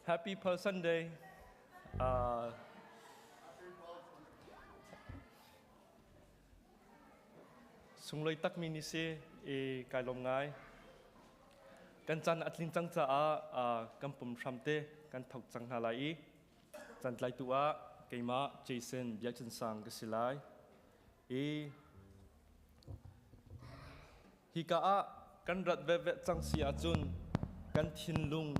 Happy Pearl Sunday. Sunglawi takmi ni si i kai lawm ngai. Kan caan a tlin cang caah kan pum hram te kan thok cang hna lai i cantlaitu ah keimah Jason Biakcin Sang ka si lai. I hika ah kan rat veve cang si ahcun kan thinlung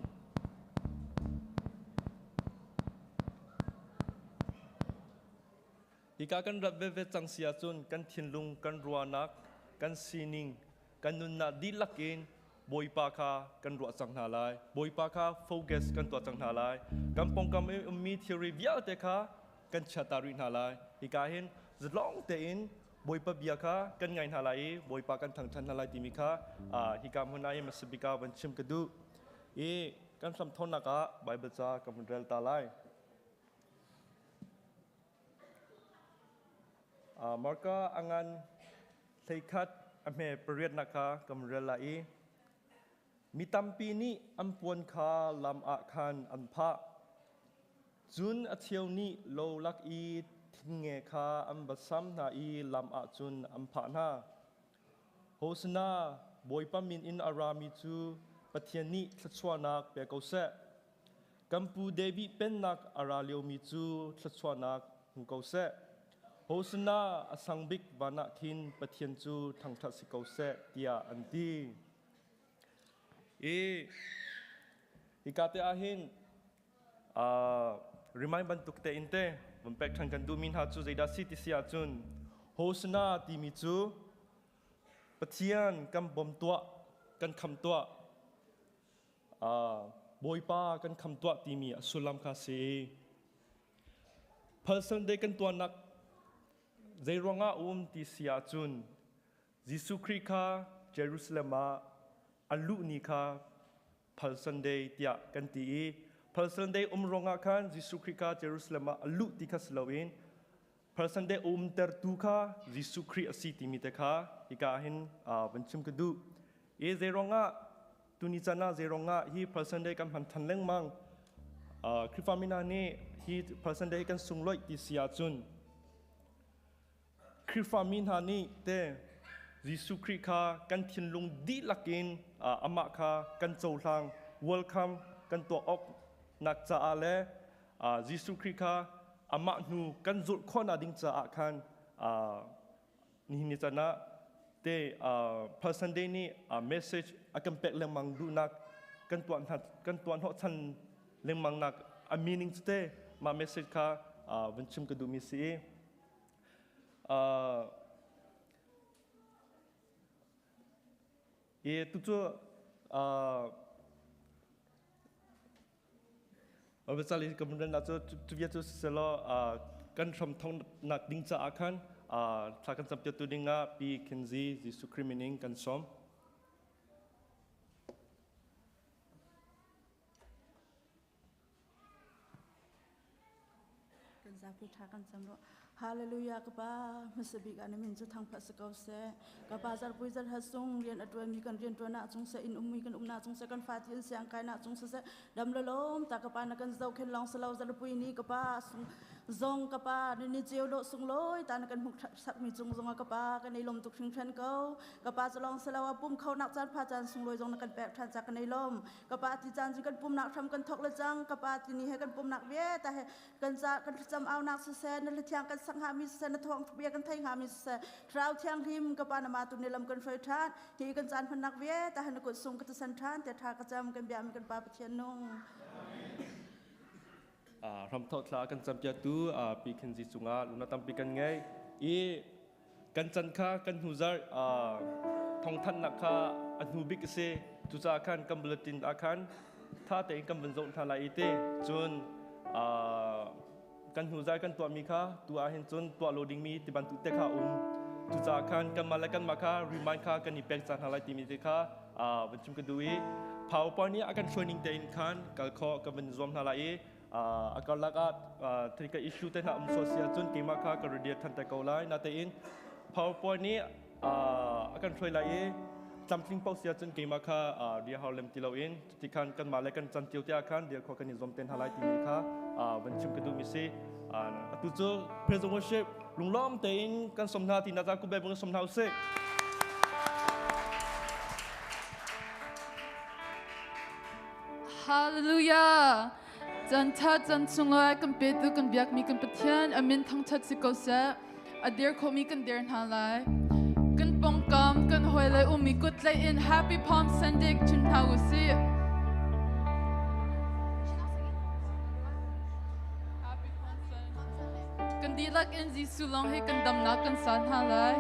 hika kan rat veve cang si ahcun kan thinlung, kan ruahnak, kan sining, kan nunnak dihlak in Bawipa kha kan ruah cang hna lai. Bawipa kha focus kan tuah cang hna lai. Kan pongkam i ummi thilri vialte kha kan chiata rih hna lai. Hika hin zalong tein Bawipa bia kha kan ngai hna lai i Bawipa kan thangṭhat hna lai timi kha hika hmun ah hin hmasabik ah van chim ka duh. I kan hramthawknak ah Baibal ca kan vun rel ta lai. Marka a ngan 11 a hme pariatnak kha kan vun rel lai i mi tampi nih an puan kha lam ah khan an phah. Cun a cheu nih lo lak i thingnge kha an va sam hna i lam ah cun an phah hna. Hosana, Bawipa min in a rami cu Pathian nih thluachuahnak pe ko seh. Kan pu David pennak a ra liomi cu thluachuahnak hmu ko seh. Hosana, a sang bik van ah khin Pathian cu thangṭhat si ko seh, tiah an ti. I hika te ah hin remind bantuk te in te von pek ṭhan kan duhmi hna cu zeidah si ti si ahcun Hosana timi cu Pathian kan bawm tuah, kan kham tuah, Bawipa kan kham tuah timi a sullam kha si. Palm Sunday kan tuahnak zei ruangah um ti si ahcun Jesuh Khrih kha Jerusalem ah an luh ni kha Palm Sunday tiah kan ti i Palm Sunday um ruangah khan Jesuh Khrih kha Jerusalem ah a luh ti kha si loin Palm Sunday umtertu kha Jesuh Khrih a si timi te kha hika ah hin van chim ka duh. I zei ruangah tuni caan ah zei ruangah hi Palm Sunday kan hman than lengmang? Khrihfa mi hna nih hi Palm Sunday kan sungloih ti si ahcun Khrihfa mi hna nih te Jesuh Khrih kha kan thinlung dihlak in amah kha kan cohlang, welcome kan tuah awk nak caah le Jesuh Khrih kha amah hnu kan zulh khawhnak ding caah khan nihin ni caan ah te Palm Sunday nih message a kan pek lengmang duhnak kan tuah hna kan tuah hnawhchan lengmang nak a meaning cu te mah message kha vun chim ka duhmi si i I tucu Vacali kan cu cu bia cu selaw kan hram thongnak ding caah khan thla kan campiaktu dingah Pi Khenzi Jesuh Khrih min in kan sawm. Kan zapi ṭha kan cam rawh. Hallelujah ka pa hmasa bik ah na min cu thangphat si ko seh. Ka pa zarpui zarha sung rian a ṭuanmi kan rian ṭuan ah cung seh inn ummi kan umnak cung seh kan fati an siang kainak cung siseh dam le lawm ta ka pa na kan zohkhen lawng si lo zarpui ni ka pa sung zong ka pa ni ni ceu dawh sunglawi ta na kan hmuh sakmi cung zong ah ka pa kan i lawm tuk hringhran ko. Ka pa cu lawng si lo a pum kho nak caan pha caan sunglawi zong na kan pek ṭhan ca kan i lawm. Ka pa ti caan cu kan pumnak hram kan thok le cang. Ka pa ti ni he kan pumnak vialte he kan ca kan thlacam aunak siseh na hlathiang kan sak hngami siseh na thawng bia kan thei hngami siseh thlarau thianghlim ka pa na ma tu ni lam kan hruai ṭhan hi kan caan hmannak vialte he na kut sung ka tisan ṭhan te ṭha ka cam kan bia mi kan pa Pathian nung. Hramthawk thla kan campiaktu Pi Khenzi cungah lungna tampi kan ngei i kan can kha kan hnu zarh thawngthanhnak kha a hnu bik a si. Cucaah khan kan bulletin ah khan tha tein kan vun zoh hna lai i ti cun kan hnu zarh kan tuahmi kha tu ah hin cun tuah lo dingmi ti bantuk te kha um. Cucaah khan kanmah le kanmah kha remind kha kan i pek cang hna lai timi te kha van chim ka duh i PowerPoint nih a kan hruai ning tein khan kal khawh kan van zuam hna lai i a karlak ah thil issue te hna um sual si ahcun keimah kha ka ready than te ko lai. Natein PowerPoint nih a kan hruai lai i Tlamtling paoh si ahcun keimah kha ria hau lem ti loin cuti khan kanmah le kan can cio te ah khan dir khawh kan i zuam te hna lai timi kha van chim ka duhmi si. Atu cu praise and worship lunglawm tein kan som hna ti na za ku be bang som hna usih. Hallelujah! Can tha can sunglawi kan petu kan biakmi kan Pathian amin thangthat si ko seh. A dir khomi kan dir hna lai. Kan pongkam kan hawi le ummi kut tlaih in Happy Palm Sunday chim hna u sih. Happy Palm Sunday. Kan dihlak in Jesuh lawng hi kan damnak kan sa hna lai.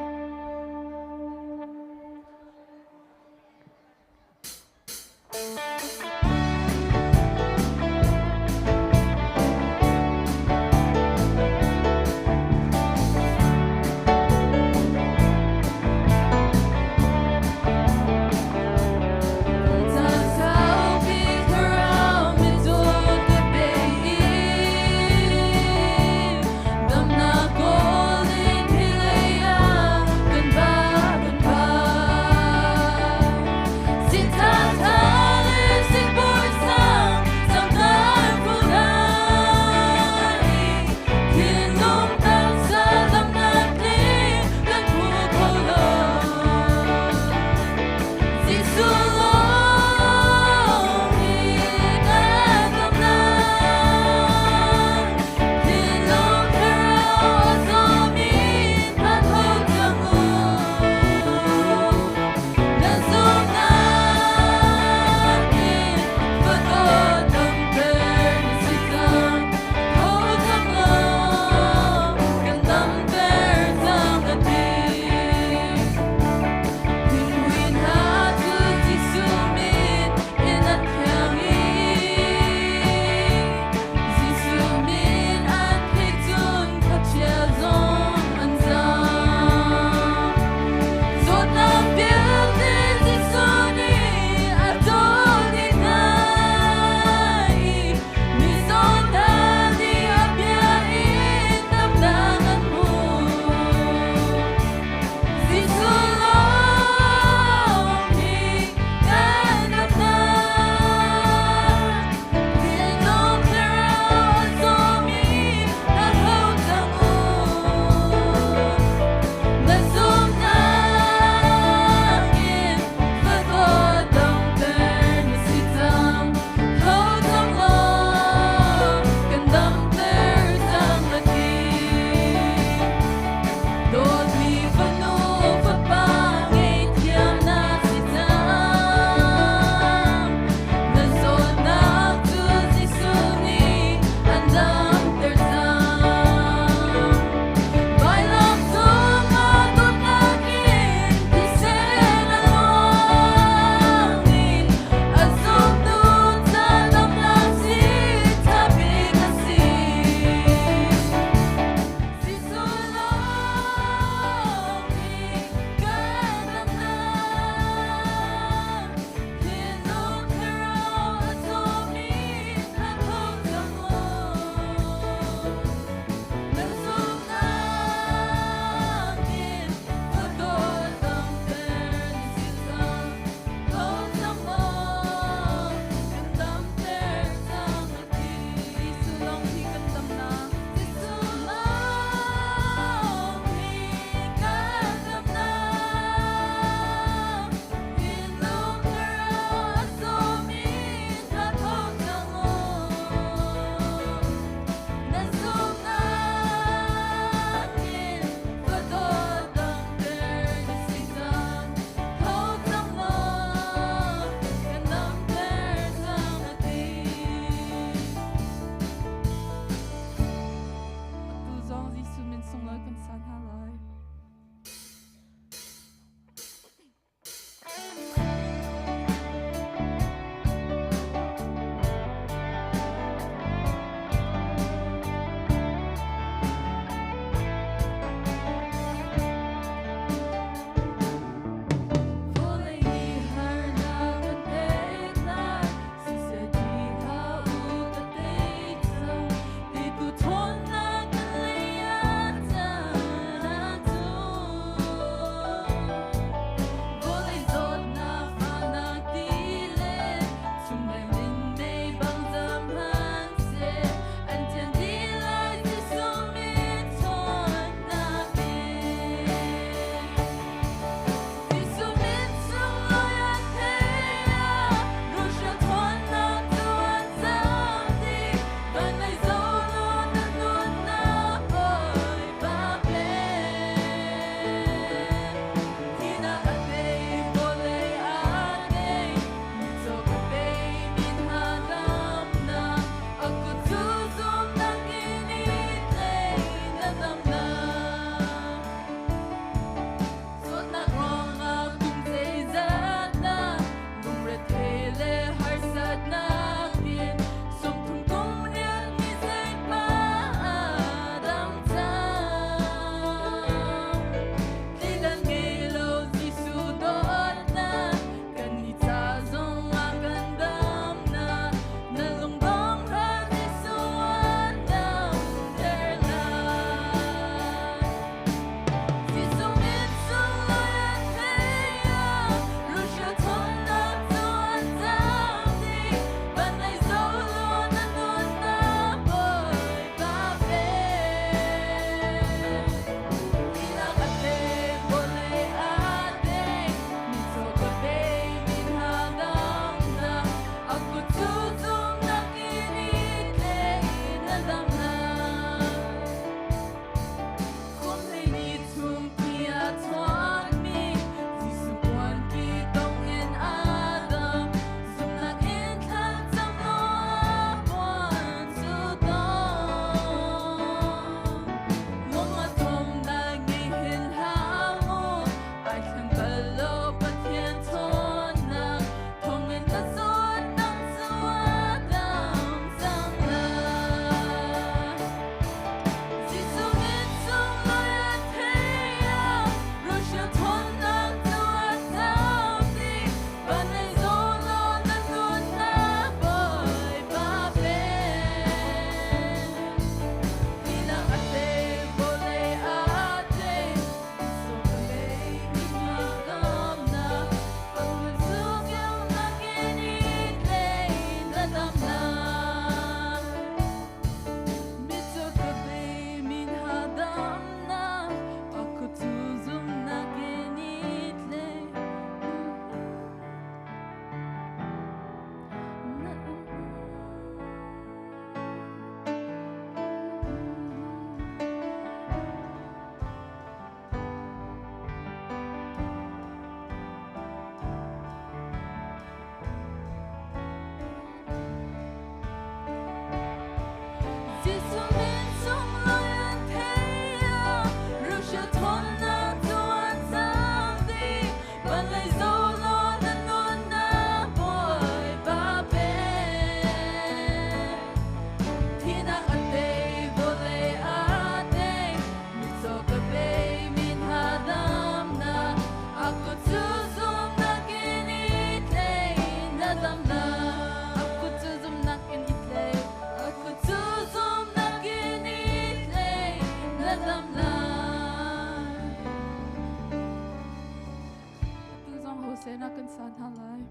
Hosena kan sa hna lai.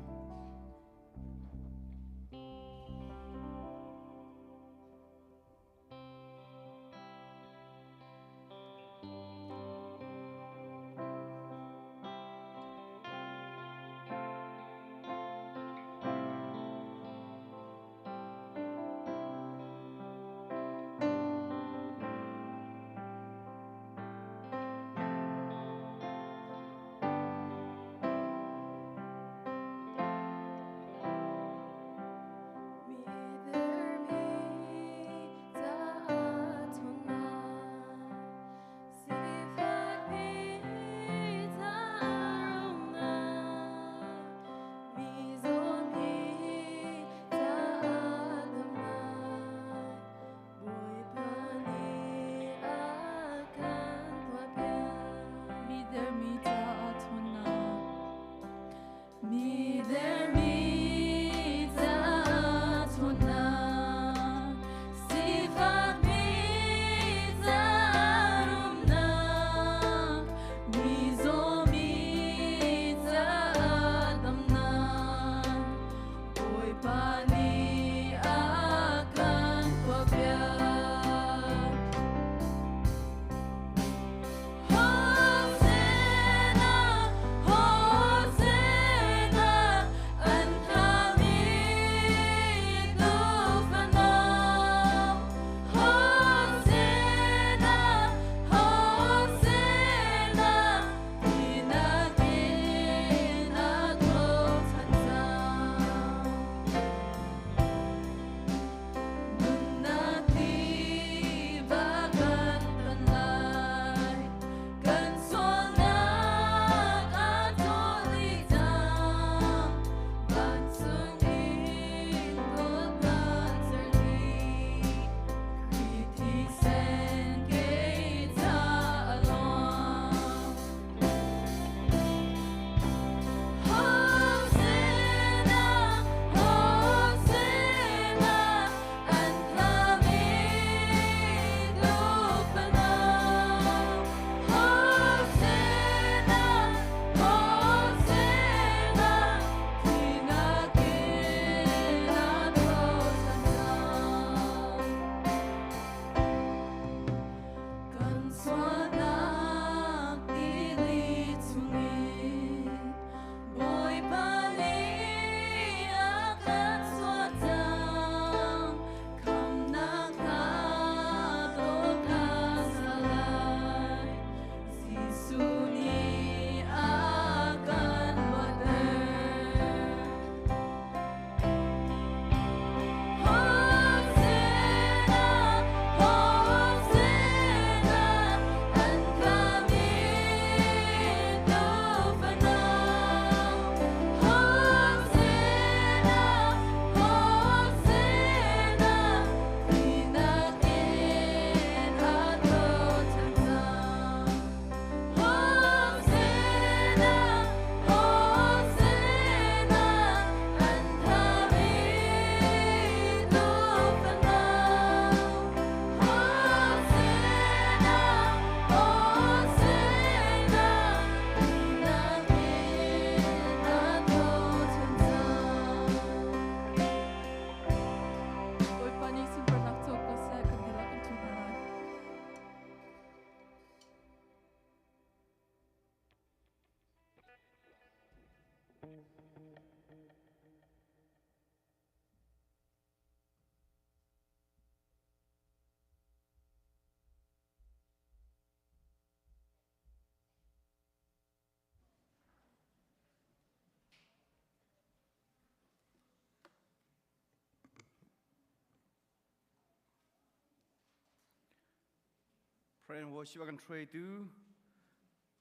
Pray and worship a kan hruaitu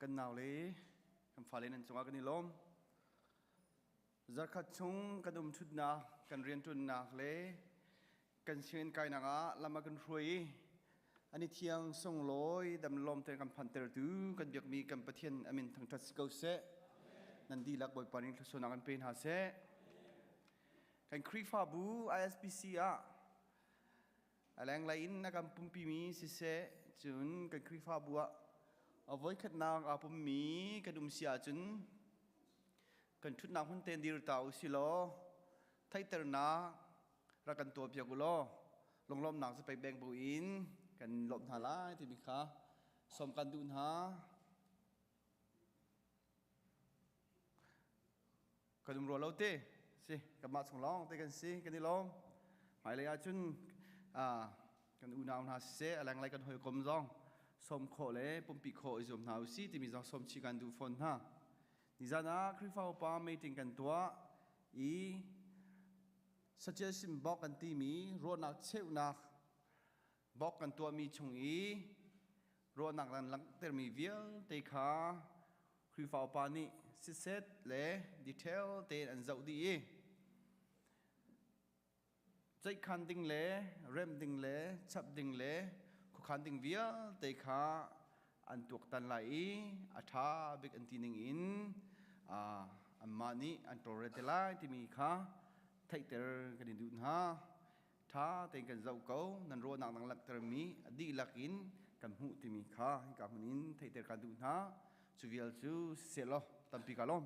kan nau le kan fale nan cungah kan i lawm. Zarkhat chung kan um ṭhutnak, kan rianṭuannak le kan sianginn kainak ah lam a kan hruai i an i thiang sunglawi damlawm tein kan phantertu kan biakmi kan Pathian amin thangṭhat si ko seh. Nan dihlak Bawipa nih thluachuahnak an pe hna seh. Kan Khrihfabu ISPC ah a lenglei in a kan pumpimi siseh cun kan Khrihfabu ah a voikhatnak aa pummi kan um si ahcun. Kan ṭhutnak hmun tein dir ta usih law theihternak rak kan tuahpiak u law lunglawmhnak cu pek beng buin kan lawmh hna lai timi kha sawm kan duh hna. Kan um rua lo te si kanmah chung lawng te kan si kan i lawm. Hmailei ahcun kan unau hna siseh a lenglei kan hawikom zong sawm khawh le pumpi khawh i zuam hna usih timi zong sawm chih kan duh fawn hna. Nizan ah Khrihfa upa meeting kan tuah i suggestion box kan timi ruahnak cheuhnak box kan tuahmi chung i ruahnak kan langhtermi vialte kha Khrihfa upa nih sitset le detail tein an zoh dih i ceihkhan ding le remh ding le chap ding le khuakhan ding vialte kha an tuaktan lai i a ṭha bik an ti ning in anmah nih an tawlrel te lai timi kha theihter kan in duh hna. Ṭha tein kan zoh ko, nan ruahnak nan langhtermi a dihlak in kan hmuh timi kha hika hmun in theihter kan duh hna. Cu vial cu siseh law tampi ka lawm.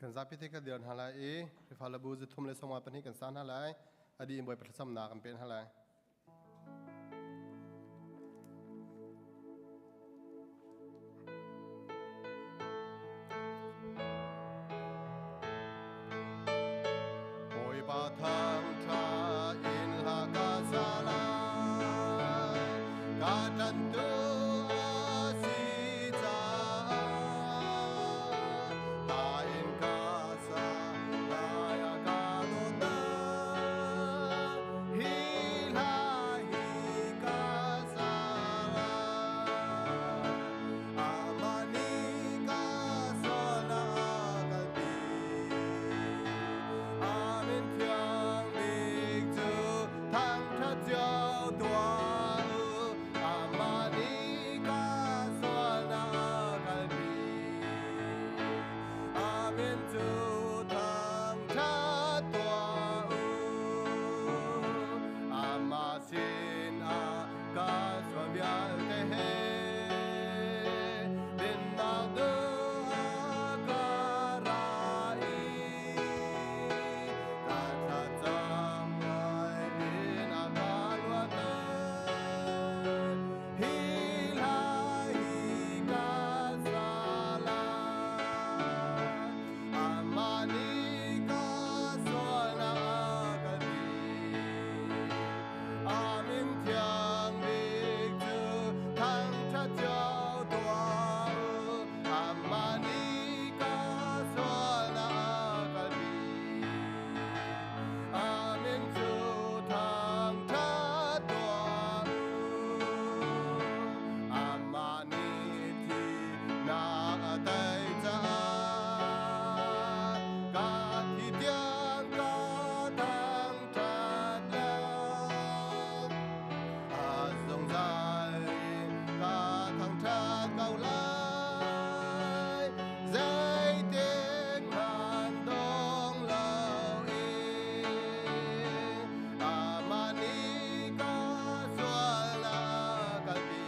Kan zapi te kan dir hna lai i Khrihfa 352 kan sa hna lai. A dih in Bawipa thlacamnak kan pe hna lai. Bawipa thangṭha in hla ka sa lai, ka ṭanhtu a si caah. Hla in ka sa lai a ka dawtnak, hi hla hi ka sa lai. Amah nih ka sual a kalpi. Amen thiang bik cu thangṭhat cio tuah u. Amah nih ka sual a kalpi. Amen cu thangṭhat tuah u. Amah sinah ka sual vialte he dinnak duh a ka ra i ka thlacam ngai in a ka luatter. Hi hla hi ka sa lai. Amah nih ka sual a kalpi. Amin thiang bik cu thangṭhat cio tuah u. Amah nih ka sual a kalpi. Amin cu thangṭhat tuah u. Amah nih thihnak a tei caah ka thi tiang ka thangṭhat lai. A zungzal in ka thangṭhat ko lai. Zeitik hmanh dong loin amah nih ka sual a kalpi.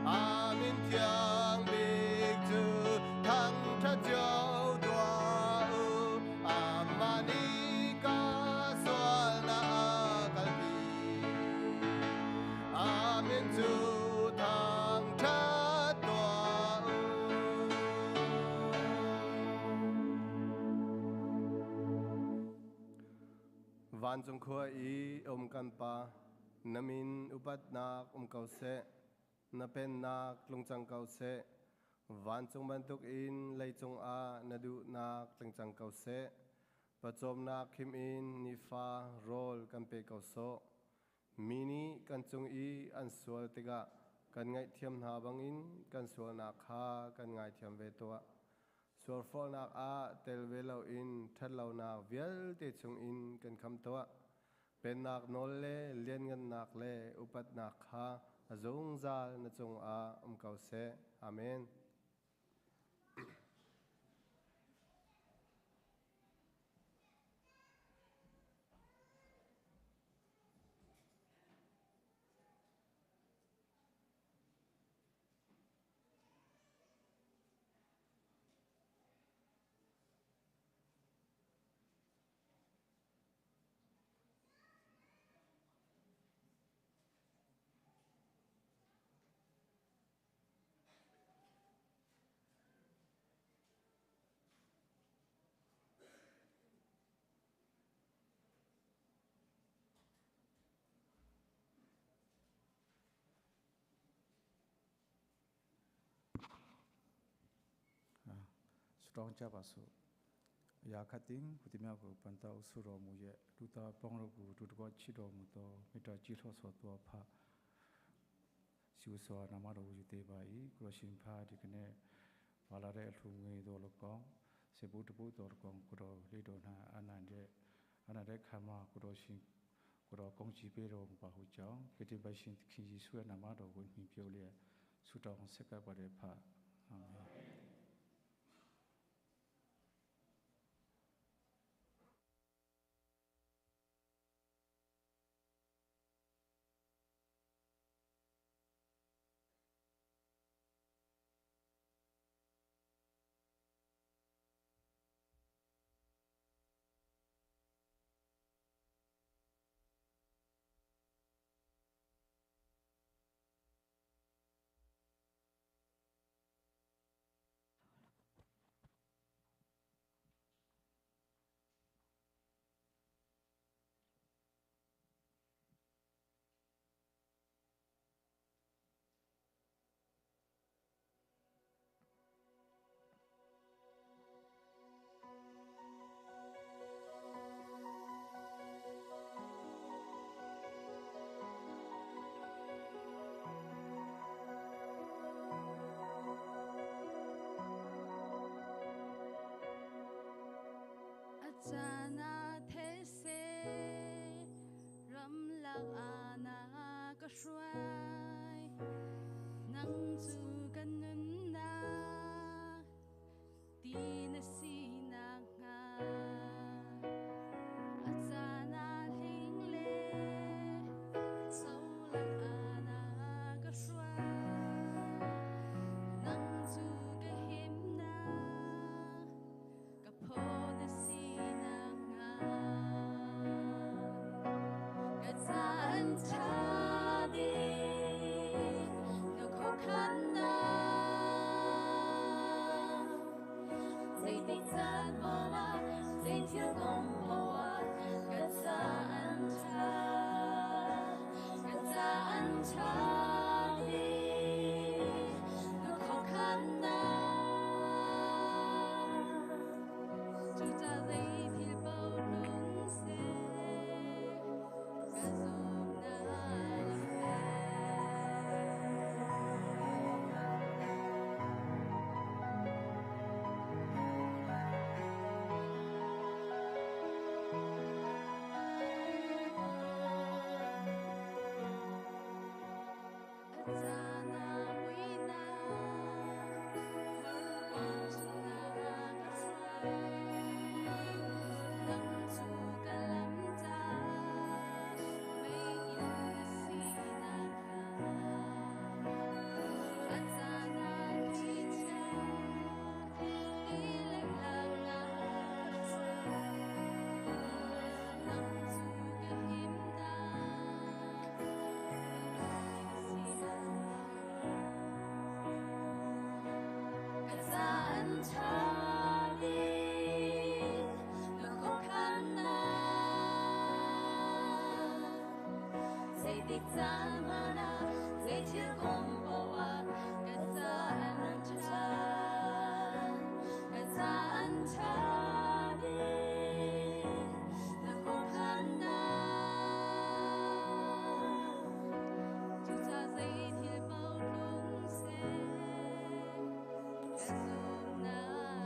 Amin thiang bik cu thangṭhat cio tuah u. Amah nih ka sual a kalpi. Amin cu thangṭhat tuah u. Vancung khua i um kan Pa, na min upatnak um ko seh, na pennak tlung cang ko seh. Vancung bantukin leicung ah na duhnak tling cang ko seh. Pawcawmnak khim in nifa rawl kan pe ko sawh. Mi nih kan cung i an sual tikah kan ngaihthiam hna bangin kan sualnak kha kan ngaithiam ve tuah. Sualforhnak ah tel ve loin ṭhatlonak vialte chungin kan kham tuah. Pennak nawl le lianngannak le upatnak kha A zungzal na cungah um ko seh. Amen. ဆုတောင်းကြပါစို့အရာခတ်တင်ဟူသည်များကိုပန်တော်ဆုတော်မူရဲ့လူသားပေါင်းတို့ကိုတူတကွချစ်တော်မူသောမေတ္တာကြီးလှော့ဆော်သောဖစီစွာနာမတော်ကိုယူသေးပါ၏ကိုရရှင်ဖာဒီကနေ့ဝါလာတဲ့အလှငွေတော်လကောင်းစေဖို့တပုတော်လကောင်းကိုတော်လေးတော်နာအာနန္တဲ့အာနန္တဲ့ခါမှာကိုတော်ရှင်ကိုတော်ကောင်းချီးပေးတော်မူပါဟုကြောင်းကတိပရှင်သခင်ယေရှုရဲ့နာမတော်ကိုညှိပြောလျက်ဆုတောင်းဆက်ကပ်ပါတယ်ဖာအာမင် Achana these ram lak ana ka hruai nang chu kan nun na ti na si na nga Achana hling le so lak ana ka hruai nang chu ka him na ka pho na si na nga ka chan cha di na kho khan na zai ti chan mo wa zai thil kong po wa ka chan cha ka chan cha di na kho khan na 就在雷霆暴龙塞，ka zum na Achana muina, nang chu ka lam cha, mei in na si na ka. Achana chi cha, ti lek lang na nang chu ka him na. Ka chan cha di na kho khan na zai tik chan ma na zai thil kong po wa ka chan cha ka chan cha di na kho khan na 就在雷霆暴龙塞，ka zum na.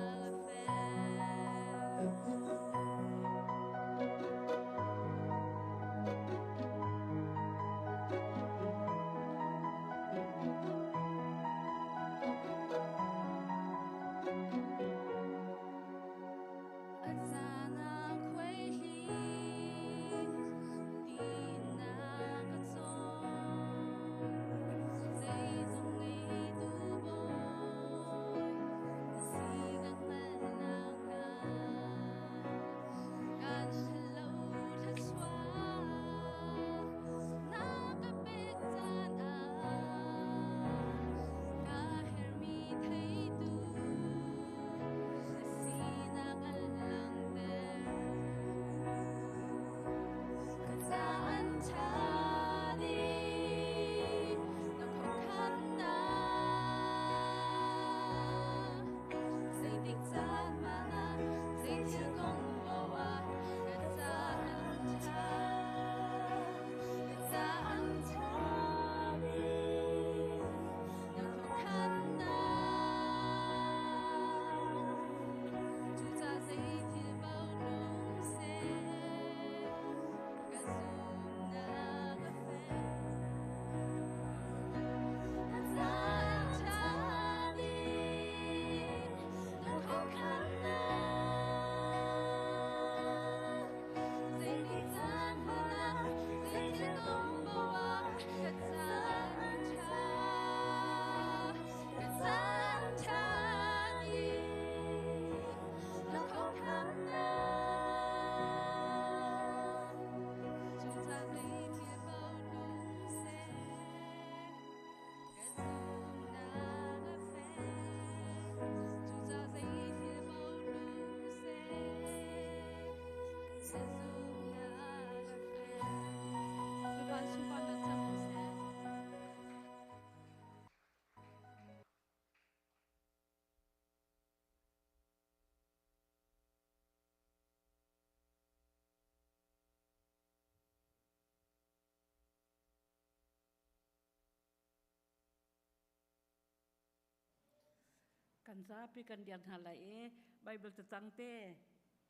Kan zapi kan dir hna lai i Bible cacang te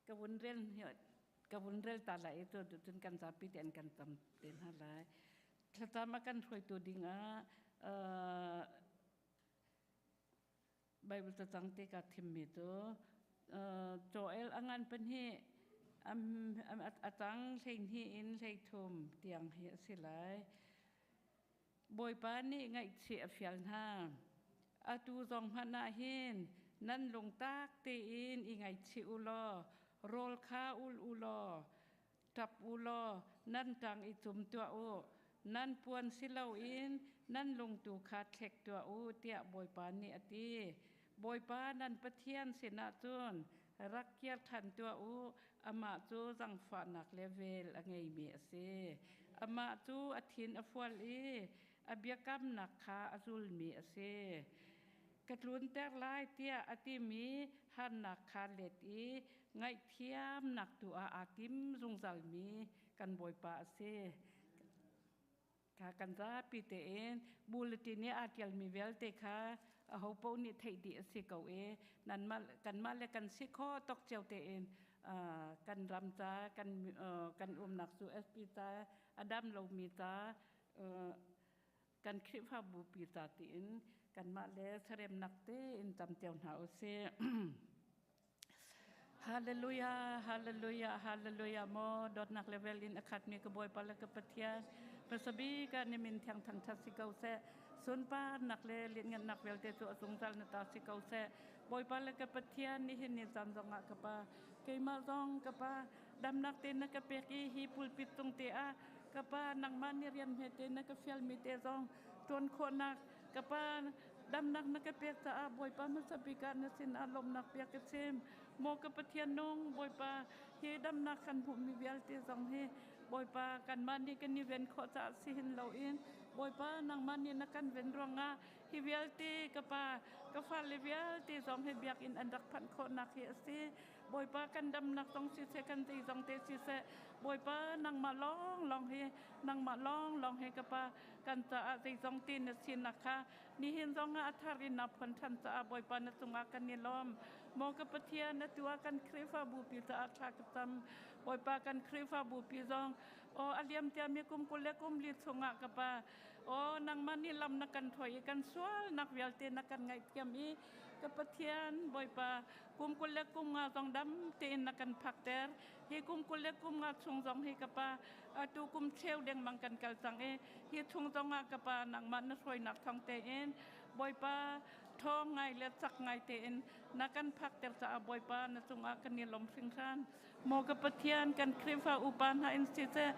ka vun rel ka vun rel ta lai i cun kan zapi te an kan cam te hna lai. Thlacam a kan hruaitu dingah Bible cacang te ka thimmi cu Joel a ngan pahnih a cang 12 in 13 tiang hi a si lai. Bawipa nih ngaihchih a fial hna. Atu zong hmanh ah hin nan lungtak tein i ngaihchih u law rawl kha ul u law ṭap u law nan ṭang i cum tuah u. Nan puan si loin nan lung tu kha thlek tuah u tiah Bawipa nih a ti. Bawipa nan Pathian sinah cun rak kir ṭhan tuah u, amah cu zangfahnak le vel a ngeimi a si. Amah cu a thin a fual i a biakamnak kha a zulmi a si. Ka tlunter lai tiah a timi harnak kha let i ngaihthiamnak tu ah aa tim zungzalmi kan Bawipa a si. Kha kan zapi tein bulletin i aa ṭialmi vialte kha aho paoh nih theih dih a si ko i nanmah kanmah le kan si kho tok cio tein kan ram ca kan kan umnak cu SP ca a dam lomi ca kan Khrihfabu pi ca tiin kanmah le saremnak tein cam cio hna usih. Hallelujah, hallelujah, hallelujah. Mo dawtnak level in a khatmi ka Bawipa le ka Pathian. Pasabi ka ni min thiang thang that si ko seh. Sunparnak le lianngannak vialte cu a zungzal na ta si ko seh. Bawipa le ka Pathian nihin ni caan zong ah ka pa keimah zong ka pa damnak te na ka pek i hi pulpit cung te ah ka pa nangmah ni rian hme te na ka fialmi te zong ṭuan khawhnak ka pa Damnak na ka pek caah Bawipa hmasa bik ah na sinah lawmhnak bia ka chim. Maw ka Pathian nung Bawipa, hi damnak kan hmuhmi vialte zong hi Bawipa kanmah nih kan i ven khawh caah si hin loin Bawipa nangmah nih na kan ven ruangah hi vialte ka pa ka fale vialte zong hi biakinn an rak phanh khawhnak hi a si. Bawipa kan damnak zong siseh kan zeizong te siseh Bawipa nangmah lawnglawng hi nangmah lawnglawng hi ka pa kan caah zeizong te na sinak kha nihin zong ah a thar in na phon ṭhan caah Bawipa na cungah kan i lawm. Maw ka Pathian, atu ah kan Khrihfabu pi caah thla ka cam. Bawipa kan Khrihfabu pi zong aw a liam tiami kum 24 chungah ka pa aw nangmah nih lam na kan hruai i kan sualnak vialte na kan ngaihthiam i ka Pathian Bawipa kum 25 zong dam tein na kan phakter. Hi kum 25 chung zong hi ka pa atu kum cheu dengmang kan kal cang i hi chung zongah ka pa nangmah na hruainak thawng tein Bawipa ṭhawng ngai le cak ngai tein na kan phakter caah Bawipa na cungah kan i lawm hringhran. Maw ka Pathian kan Khrihfa upa hna in siseh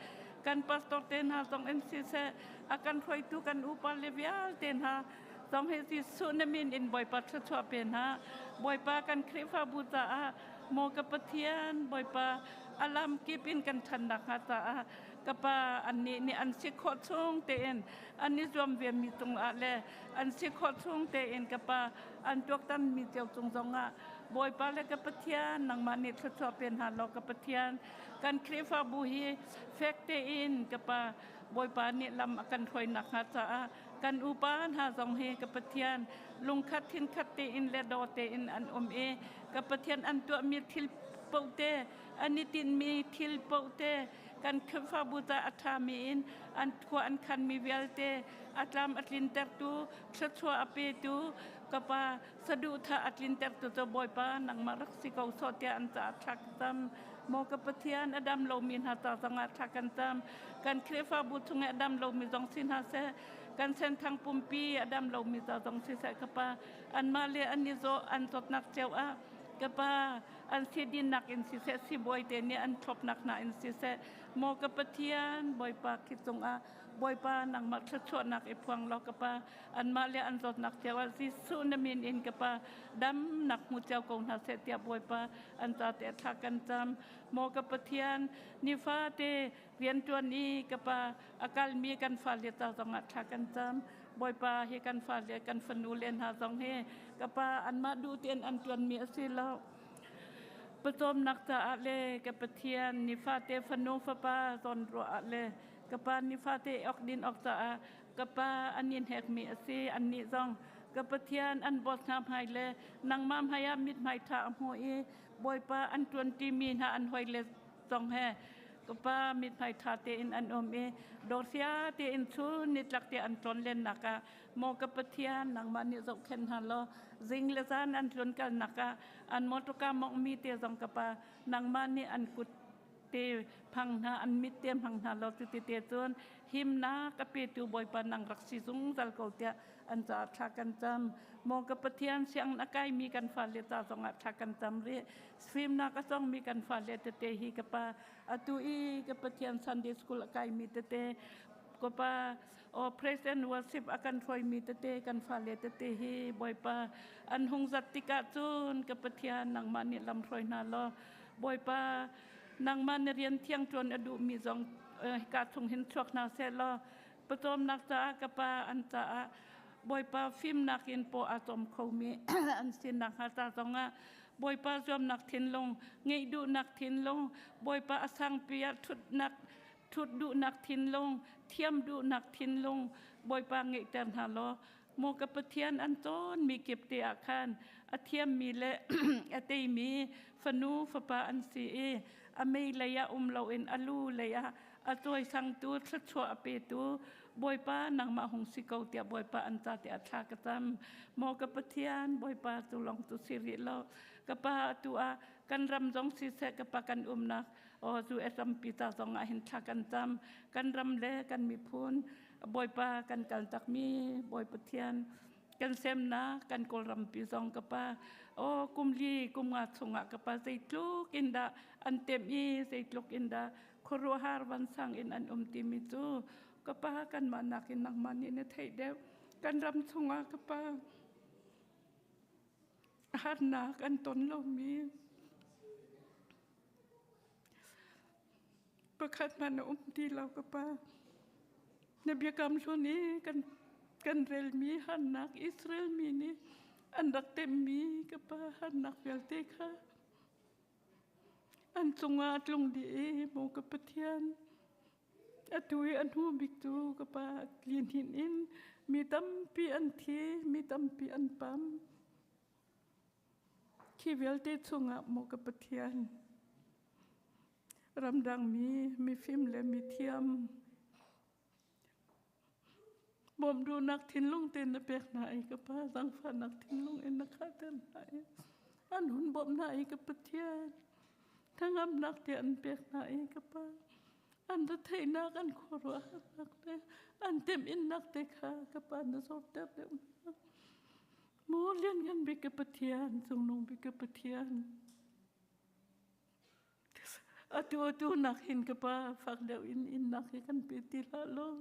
kan pastor te hna zong in siseh a kan hruaitu kan upa le vialte hna zong hi Jesuh na min in Bawipa thluachuah pe hna. Bawipa kan Khrihfabu caah maw ka Pathian Bawipa a lam kip in kan ṭhan nakhnga caah ka pa annih nih an si khawh chung tein an i zuam ve mi cungah le an si khawh chung tein ka pa an tuaktan mi cio cung zongah Bawipa le ka Pathian nangmah nih thluachuah pe hna law ka Pathian kan Khrihfabu hi fek tein ka pa Bawipa nih lam a kan hruai nakhnga caah kan upa hna zong hi ka Pathian lungkhat thinkhat tein le daw tein an um i ka Pathian an tuahmi thil paoh te an i tinhmi thil paoh te kan Khrihfabu ca a ṭhami in an khua an khanmi vialte a tlam a tlintertu thluachuah a petu ka pa saduhthah a tlintertu cu Bawipa nangmah rak si ko sawh tiah an caah thla ka cam. Maw ka Pathian a dam lomi hna ca zongah thla kan cam. Kan Khrihfabu chung i a dam lomi zong si hna seh, kan senthang pumpi a dam lomi ca zong si seh ka pa anmah le an i zaw an zawtnak cio ah ka pa an sidinnak in siseh sibawi te nih an thlopnak hna in siseh maw ka Pathian Bawipa khi cungah Bawipa nangmah thluachuahnak i phuang law ka pa anmah le an zawtnak cio ah Jesuh na min in ka pa damnak hmu cio ko hna seh tiah Bawipa an ca te thla kan cam maw ka Pathian nifate riantuan i ka pa a kalmi kan fale ca zongah thla kan cam Bawipa hi kan fale kan fanu le hna zong hi ka pa anmah duh tein an tuanmi a si lo pawcawmnak caah le ka Pathian nifate fanu fapa zawn ruah ah le ka pa nifate ok din ok caah ka pa an in hekmi a si annih zong Ka Pathian an boss hna hmai le nangmah hmai ah mithmai ṭha a hmu i Bawipa an ṭuanṭimi hna an hawile zong he ka pa mithmai ṭha tein an um i dawrsia tein chun nitlak te an tlawn lennak ah maw ka Pathian nangmah nih zohkhenh hna law zing le zan an tlunkalnak ah an motorka monghmi te zong ka pa nangmah nih an kut te phang hna an mit te hmang hna law cuti te cun himnak a petu Bawipa nang rak si zungzal ko tiah an caah thla kan cam. Maw ka Pathian sianginn a kaimi kan fale ca zongah thla kan cam rih. Fimnak a cawngmi kan fale tete hi ka pa atu i ka Pathian Sunday school a kaimi tete ka pa o praise and worship a kan hruaimi tete kan fale tete hi Bawipa an hung zat tikah cun ka Pathian nangmah nih lam hruai hna law Bawipa nangmah na rian thiang ṭuan a duhmi zong hika chung hin chuak hna seh law pawcawmnak caah ka pa an caah Bawipa fimnak in paw aa cawm khomi an sinak hnga ca zongah Bawipa zuamnak thinlung ngeih duhnak thinlung Bawipa a sangpi ah ṭhutnak ṭhut duhnak thinlung thiam duhnak thinlung Bawipa ngeihter hna law maw ka Pathian an cawnmi kip te ah khan a thiammi le a teimi fanu fapa an si i a mei lei ah um loin a lu lei ah a cawisangtu thluachuah a petu Bawipa nangmah hung si ko tiah Bawipa an ca tiah thla ka cam maw ka Pathian Bawipa cu lawng cu si rih lo ka pa atu ah kan ram zong siseh ka pa kan umnak o zu rampi ca zong ah hin thla kan cam kan ram le kan miphun Bawipa kan kal takmi Bawi Pathian kan semnak kan Kawlrampi zong ka pa o kum li kum nga chungah ka pa zeitluk in dah an tem i zeitluk in dah khuaruahhar vansang in an um timi cu ka pa kanmah nakin nangmah nih na theih deuh kan ram chungah ka pa harnak an ton lomi pakhat hmanh a um ti lo ka pa na biakam hlun i kan kan relmi harnak Israel mi nih an rak temmi ka pa harnak vialte kha An cungah a tlung dih i maw ka Pathian, atu i a hnu bik cu ka pa lihninh in mi tampi an thi, mi tampi an pam. Khi vialte chungah maw ka Pathian, ramdang mi, mifim le mithiam, Bawmh duhnak thinlung tein na pek hna i ka Pa zaangfahnak thinlung in na khahter hna i an hun bawmh hna i ka Pathian hnangamnak te an pek hna i ka Pa an retheihnak an khuaruahharnak le an temhinnak te kha ka Pa na zorter deuh hna. Maw lianngan bik ka Pathian, cungnung bik ka Pathian, Atu atu nak hin ka pa fak deuh in innak hi kan pe ti hlah law.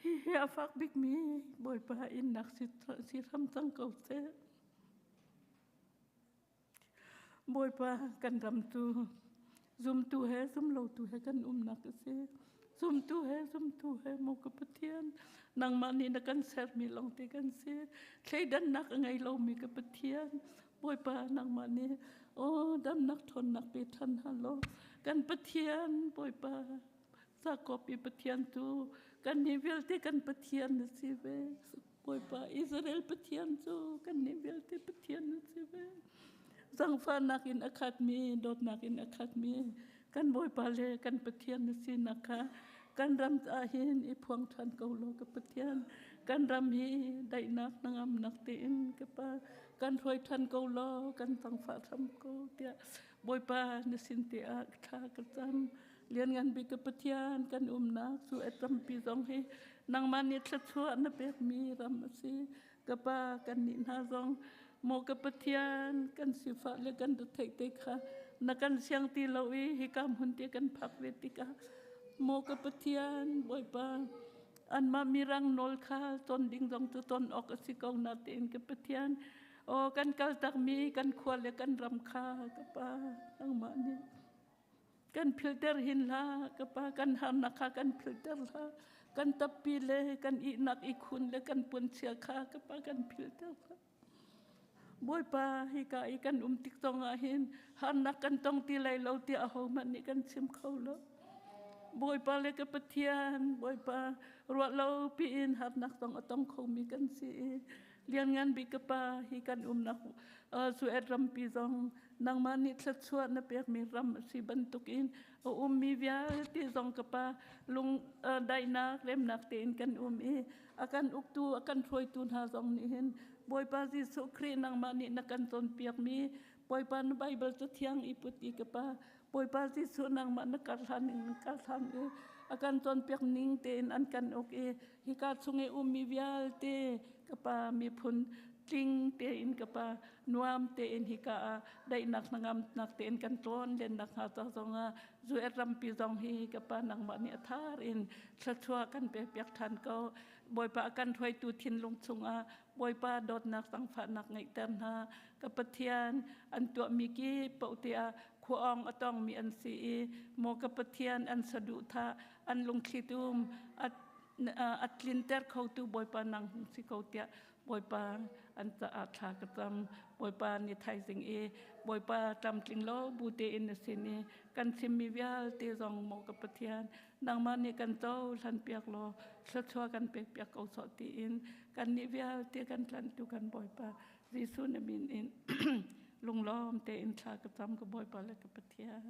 Hihi a fak bikmi Bawipa innak si hram cang ko seh. Bawipa kan ram cu zumtu he zumlotu he kan umnak a si. Zumtu he zumtu he maw ka Pathian nangmah nih na kan sermi lawngte kan si. Thleidannak a ngei lomi ka Pathian Bawipa nangmah nih aw damnak ṭhawnnak pe ṭhan hna law kan Pathian Bawipa Jakob i Pathian cu kannih vialte kan Pathian na si ve. Bawipa Israel Pathian cu kannih vialte Pathian na si ve. Zangfahnak in a khatmi dawtnak in a khatmi kan Bawipa le kan Pathian na sinak kha kan ram ah hin i phuang ṭhan ko law ka Pathian kan ram hi daihnak hnangamnak tein ka Pa kan hruai ṭhan ko law kan zangfah hram ko tiah Bawipa na sin te ah thla ka cam lianngan bik ka Pathian kan umnak cu a tampi zong hi nangmah nih thluachuah na pekmi ram a si ka Pa kan nih hna zong maw ka Pathian kan sifah le kan retheih te kha na kan siang ti lo i hika hmun te kan phak ve tikah maw ka Pathian Bawipa anmah mirang nawl kha ton ding zong cu ton awk a si ko na tein ka Pathian aw kan kal takmi kan khua le kan ram kha ka pa nangmah nih kan philter hin hlah ka pa kan harnak kha kan philter hlah kan tappi le kan ihnak ikhun le kan puanchia kha ka pa kan philter hlah Bawipa hika i kan um tik zongah hin harnak kan tong ti lai lo tiah ahohmanh nih kan chim kho lo. Bawipa le ka Pathian, Bawipa ruah lo piin harnak zong a tong khomi kan si i lianngan bik ka Pa hi kan umnak Suet rampi zong nangmah nih thluachuah na pekmi ram a si bantukin a ummi vialte zong ka Pa lung daihnak remnak tein kan um i a kan uktu a kan hruaitu hna zong nih hin Bawipa Jesuh Khrih nangmah nih na kan cawnpiakmi Bawipa na Baibal cathiang i put i ka Pa Bawipa Jesuh nangmah na karhlan in karhlan i a kan cawnpiak ning tein an kan uk i hika chung i ummi vialte ka pa miphun tling tein ka pa nuam tein hika ah daihnak hnangamnak tein kan tlawn lennak hnga ca zongah US rampi zong hi ka pa nangmah nih a thar in thluachuah kan pekpiak ṭhan ko. Bawipa a kan hruaitu thinlung chungah Bawipa dawtnak zangfahnak ngeihter hna. Ka Pathian an tuahmi kip paoh tiah khuaawng a tongmi an si i maw ka Pathian an saduhthah an lungthli tum a tlinter khotu Bawipa nang hung si ko tiah Bawipa an caah thla ka cam. Bawipa ni thaizing i Bawipa tlamtling lo bu tein na sin i kan chimmi vialte zong maw ka Pathian nangmah nih kan cohlan piak law thluachuah kan pek piak ko sawh tiin kan nih vialte kan tlanhtu kan Bawipa Jesuh na min in lunglawm tein thla ka cam ka Bawipa le ka Pathian.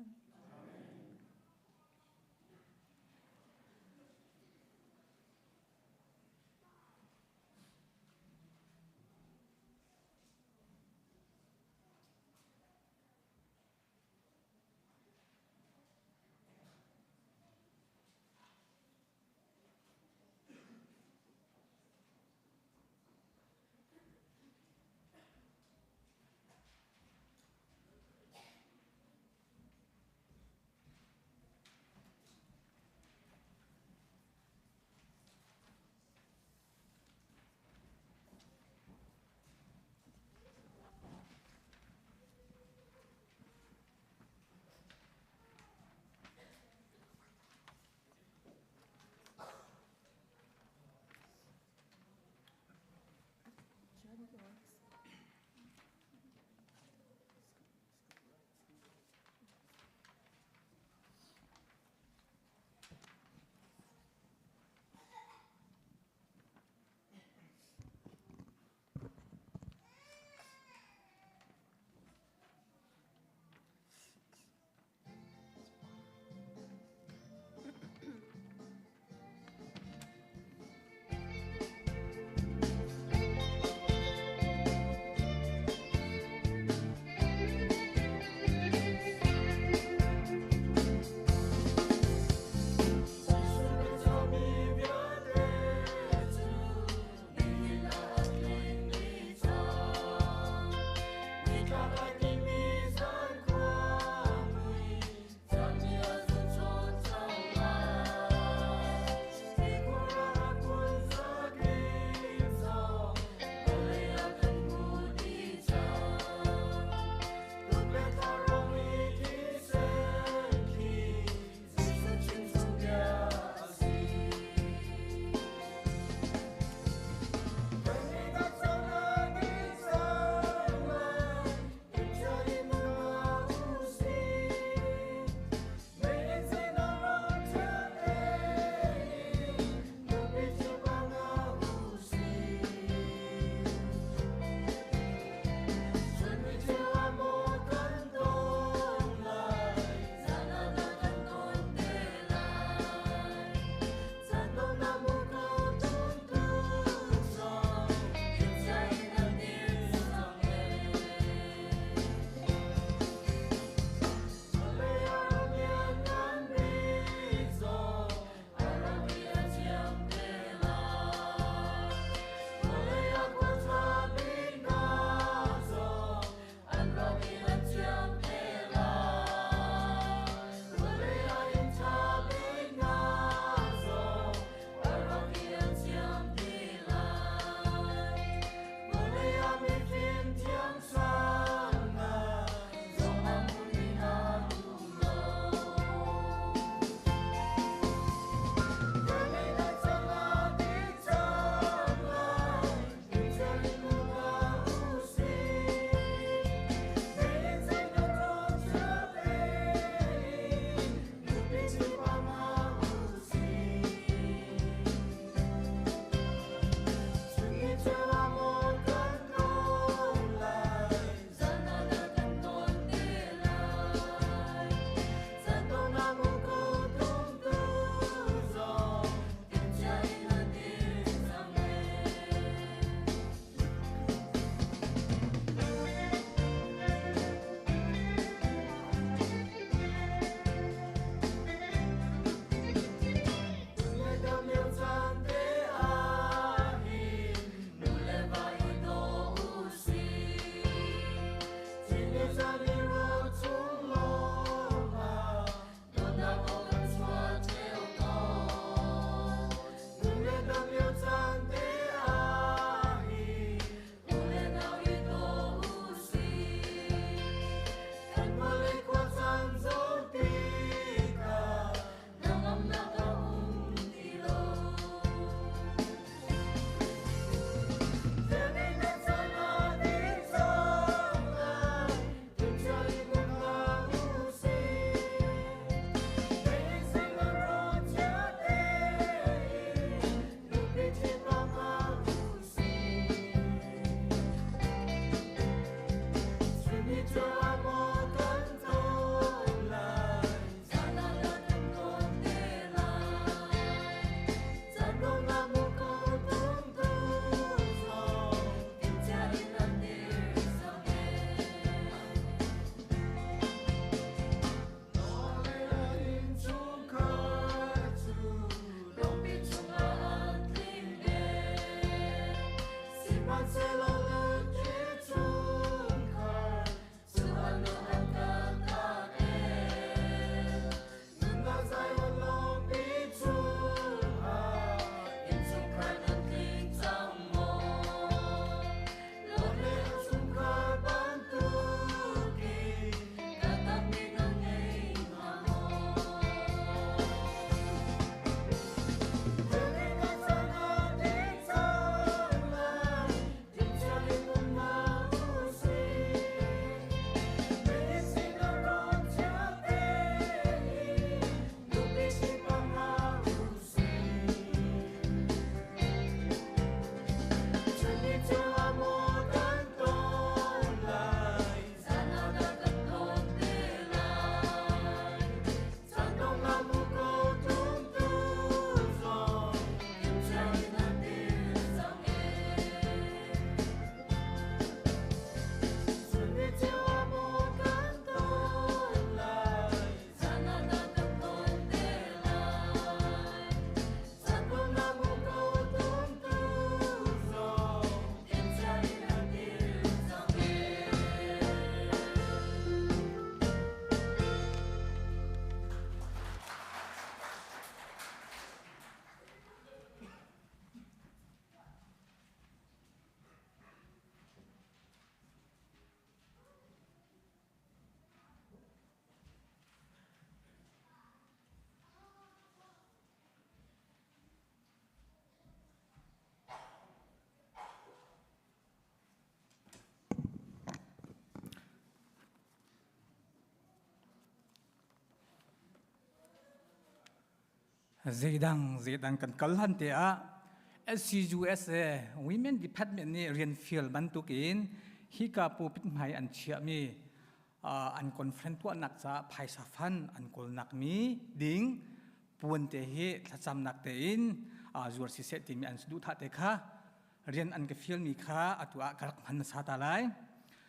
Zeidang zeidang kan kal han te ah SCUSA Women Department nih rian fial bantukin hika pulpit hmai an chiahmi an conference tuahnak caah phaisa fan an kawlnak mi ding puan te hi thlacamnak tein zuar siseh timi an duhthah te kha rian an ka fialmi kha atu ah ka rak hman hmasa ta lai.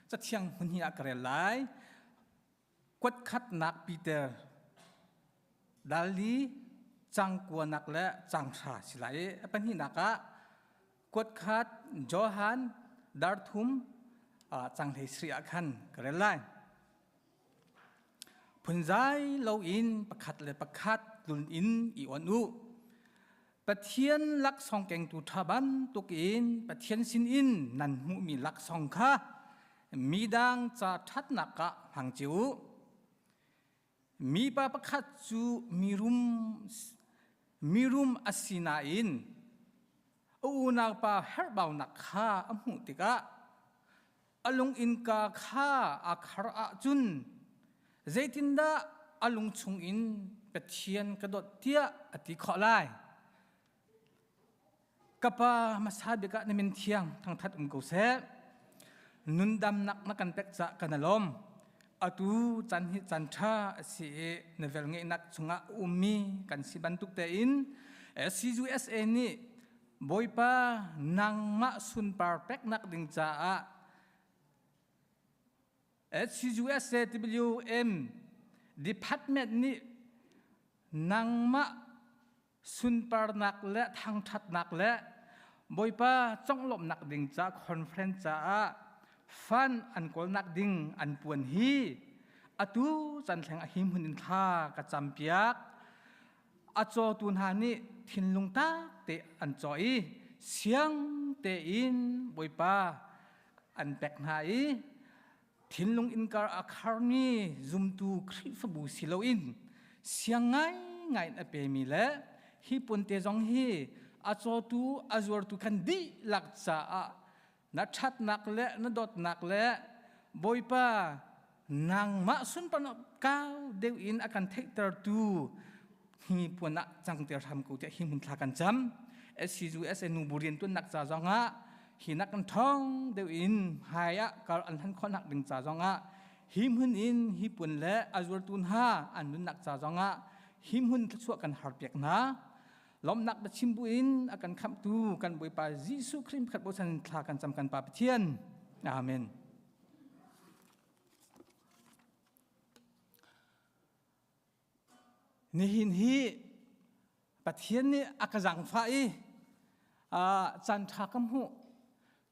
Cathiang hmun hi ah ka rel lai. Kuatkhatnak Peter dal li cang kuanak le cang hra si lai i a pahnihnak ah kuatkhat Johan darthum cang hlei sri ah khan ka rel lai. Phunzai loin pakhat le pakhat tlun in i on u. Pathian laksawng kengtu ṭha bantukin Pathian sinin nan hmuhmi laksawng kha midang ca ṭhatnak ah hmang cio u. Mipa pakhat cu mirum a si nain a unaupa herhbaunak kha a hmuh tikah a lung innka kha aa khar ahcun zeitindah a lung chungin Pathian ka dawt tiah a ti khawh lai? Ka pa hmasa bik ah na min thiang thangthat um ko seh. Nundamnak na kan pek cah kan alawm. Atu can hi can ṭha a si i na velngeihnak chungah ummi kan si bantuk tein CUSA nih Bawipa nangmah sunpar peknak ding caah HCUSAWM department nih nangmah sunparnak le thangṭhatnak le Bawipa conglawmhnak ding ca conference caah fund an kawlnak ding an puan hi atu chan thleng a hi hmun in thla ka campiak. A cawtu hna nih thinlung tak te an caw i siang tein Bawipa an pek hna i thinlung innkar a kharmi zumtu Khrihfabu si loin siang ngaingai in a pemi le hi punte zong hi a cawtu a zuartu kan dihlak caah na ṭhatnak le na dawtnak le Bawipa nangmah sunparnak kau deuh in a kan theihtertu hi puan ah cangter hram ko tiah hi hmun thla kan cam. SCUSA nu bu riantuannak ca zongah hi nak kan ṭhawng deuh in hmai ah kar an hlan khawhnak ding ca zongah hi hmun in hi puan le a zuartu hna an nunnak ca zongah hi hmun thluachuah kan harpiak hna. Lawmhnak biachim buin a kan khamhtu kan Bawipa Jesuh Khrih khat bochan thla kan cam kan Pa Pathian. Amen. Nihin hi Pathian nih a ka zangfah i caan ṭha ka hmuh.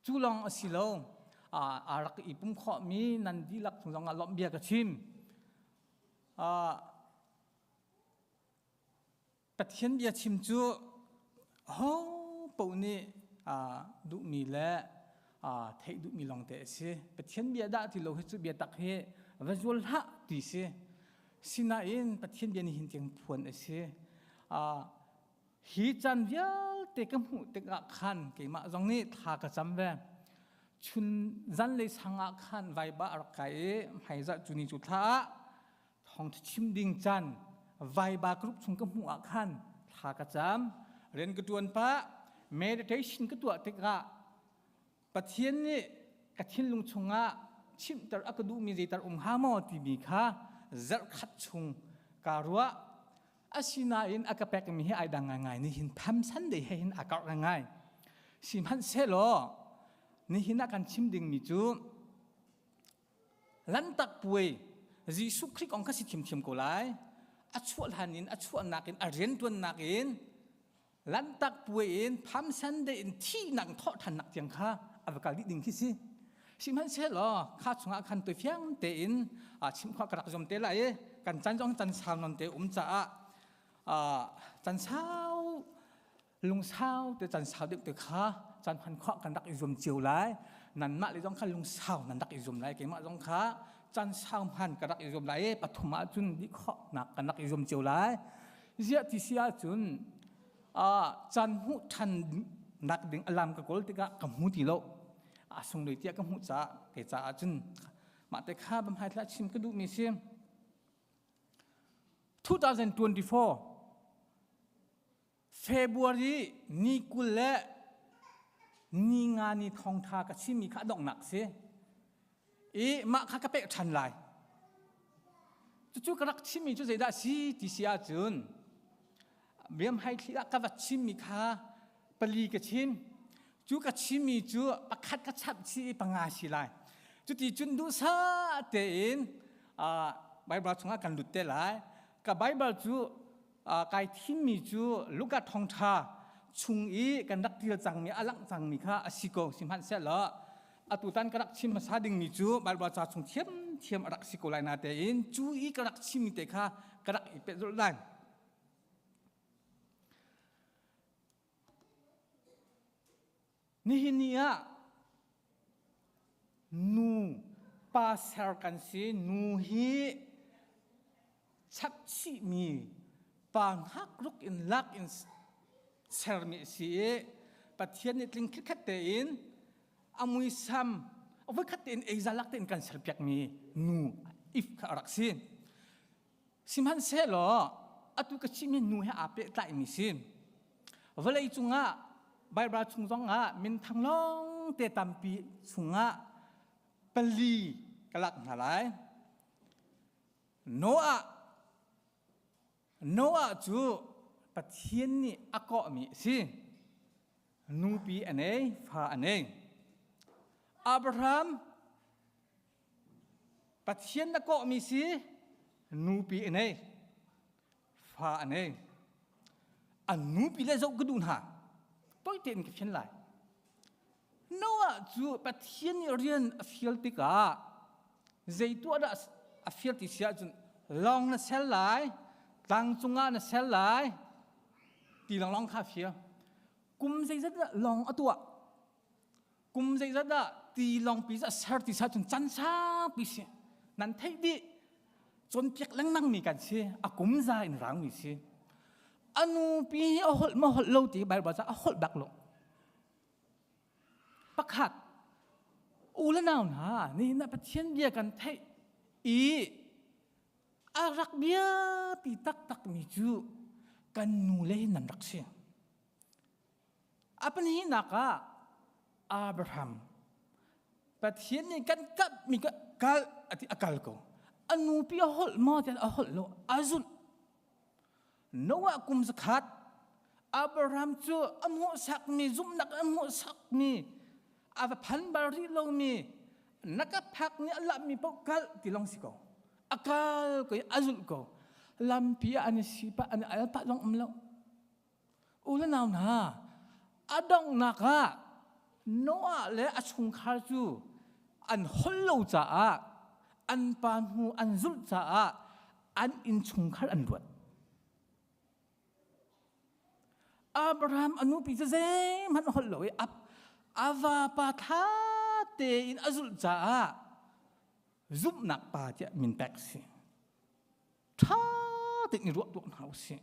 Cu lawng a si lo. A rak i pum khawhmi nan dihlak chung zong ah lawmh bia ka chim. Pathian bia chim cu ho paoh nih duhmi le theih duhmi lawngte a si. Pathian bia dah ti lo hi cu biatak hi va zual hlah ti si. Sinain Pathian bia nih hin tiang phuan a si. Hi caan vialte ka hmuh tikah khan keimah zong nih thla ka cam ve. Chun zanlei sang ah khan vaiba a rak kai i hmaizah cu ni cu thla ah thawngtha chim ding caan vaiba group chung ka hmuh ah khan thla ka cam. Rian ka tuan pah meditation ka tuah tikah Pathian nih ka thinlung chungah chimhter a ka duhmi zeitar um hnga maw timi kha zarhkhat chung kaa ruah. Asinain a ka pekmi hi ai dang ngaingai nihin Palm Sunday he hin aa karh ngaingai. Sihmanhsehlaw nihin ah kan chim dingmi cu Lanhtak puai Jesuh Khrih kong kha si thiamthiam ko lai. A chuah hlan in a chuahnak in a riantuannak in Lanhtak puai in Palm Sunday in thihnak thawhṭhannak tiang kha a va kal dih ding khi si. Sihmanhsehlaw kha chungah khan toi fiang tein chim khawh ka rak zuam te lai i kan chan zong can sau non te um caah can sau lungsau te can sau deuh te kha caan hman khawh kan rak i zuam cio lai. Nanmah le zong kha lungsau nan rak i zuam lai keimah zong kha can sau hman ka rak i zuam lai i pathum ah cun dih khawhnak kan rak i zuam cio lai. Ziah ti si ahcun caan hmuh ṭhan nak ding alam ka kawl tikah ka hmu ti lo. A sunglawi tiah ka hmuh caah kei caah cun mah te kha bamhai thla chim ka duhmi si. 2024 February ni 20 le ni nga ni thawngṭha ka chimmi kha a donghnak si. I mah kha ka pek ṭhan lai. Cucu ka rak chimmi cu zeidah si ti si ahcun riamhai thli ah ka va chimmi kha pali ka chim. Cu ka chimmi cu pakhat ka chap chih i panga si lai. Cuti cun duhsah tein Bible chungah kan lut te lai. Ka Bible cu kai thimmi cu Luka thawngṭha chung i kan rak ṭial cangmi a langh cangmi kha a si ko sihmanhsehlaw atutan ka rak chim hmasa dingmi cu Baibal ca chung thiamthiam a rak si ko lai natein cu i ka rak chimmi te kha ka rak i pehzulh lai. Nihin ni ah nu pa ser kan si nu hi chapchihmi pa ngak in lak in sermi a si i Pathian nih tling khitkhat tein a muisam voikhat tein eiza lak tein kan serpiakmi nu if kha a rak si. Sihmanhsehlaw atu ka chimmi nu he aa pehtlaimi si. Vawlei cungah Baibal chung zongah minthang lawng te tampi chungah pali ka lak hna lai. Noah Noah cu Pathian nih a kawhmi a si. Nupi a nei, fa a nei. Abraham Pathian na kawhmi si, nupi a nei, fa a nei. An nupi le zoh ka duh hna. Toi tein ka fian lai. Noah cu Pathian nih rian a fial tikah zei tuah dah a fial ti si ahcun lawng na sel lai, tlang cungah na sel lai, ti lawnglawng kha a fial. Kum zeizat dah lawng a tuah? Kum zeizat dah ti lawngpi a ser ti sa cun can saupi si. Nan theih dih. Cawnpiak lengmang mi kan si. A kum za in rang mi si. A nupi hi a holh ma holh lo ti Bible ca a holh bak lo. Pakhat u le nau hna nihin ah Pathian bia kan theih i a rak biapi taktak mi cu kan nu le hin nan rak si. A pahnihnak ah Abraham Pathian nih kan kamhmi ka kal a ti a kal ko. A nupi a holh maw tiah a holh lo a zulh. Noah kum zakhat Abraham cu a hmuhsakmi zumhnak a hmuhsakmi a va phan bal rih lomi na ka phak nih a lammi paoh kal ti long si ko. A kal ko i a zulh ko. Lampi ah an i si pah an i al pah zong um lo. U le nau hna, a donghnak ah. Noah le a chungkhar cu an hol lo caah an pa hnu an zulh caah an innchungkhar an luat. Abraham a nupi cu zeihmanh holh lo i a vapa tha tein a zulh caah zumhnak pa tiah min pek si. Ṭha tein i ruah tuak hna u sih.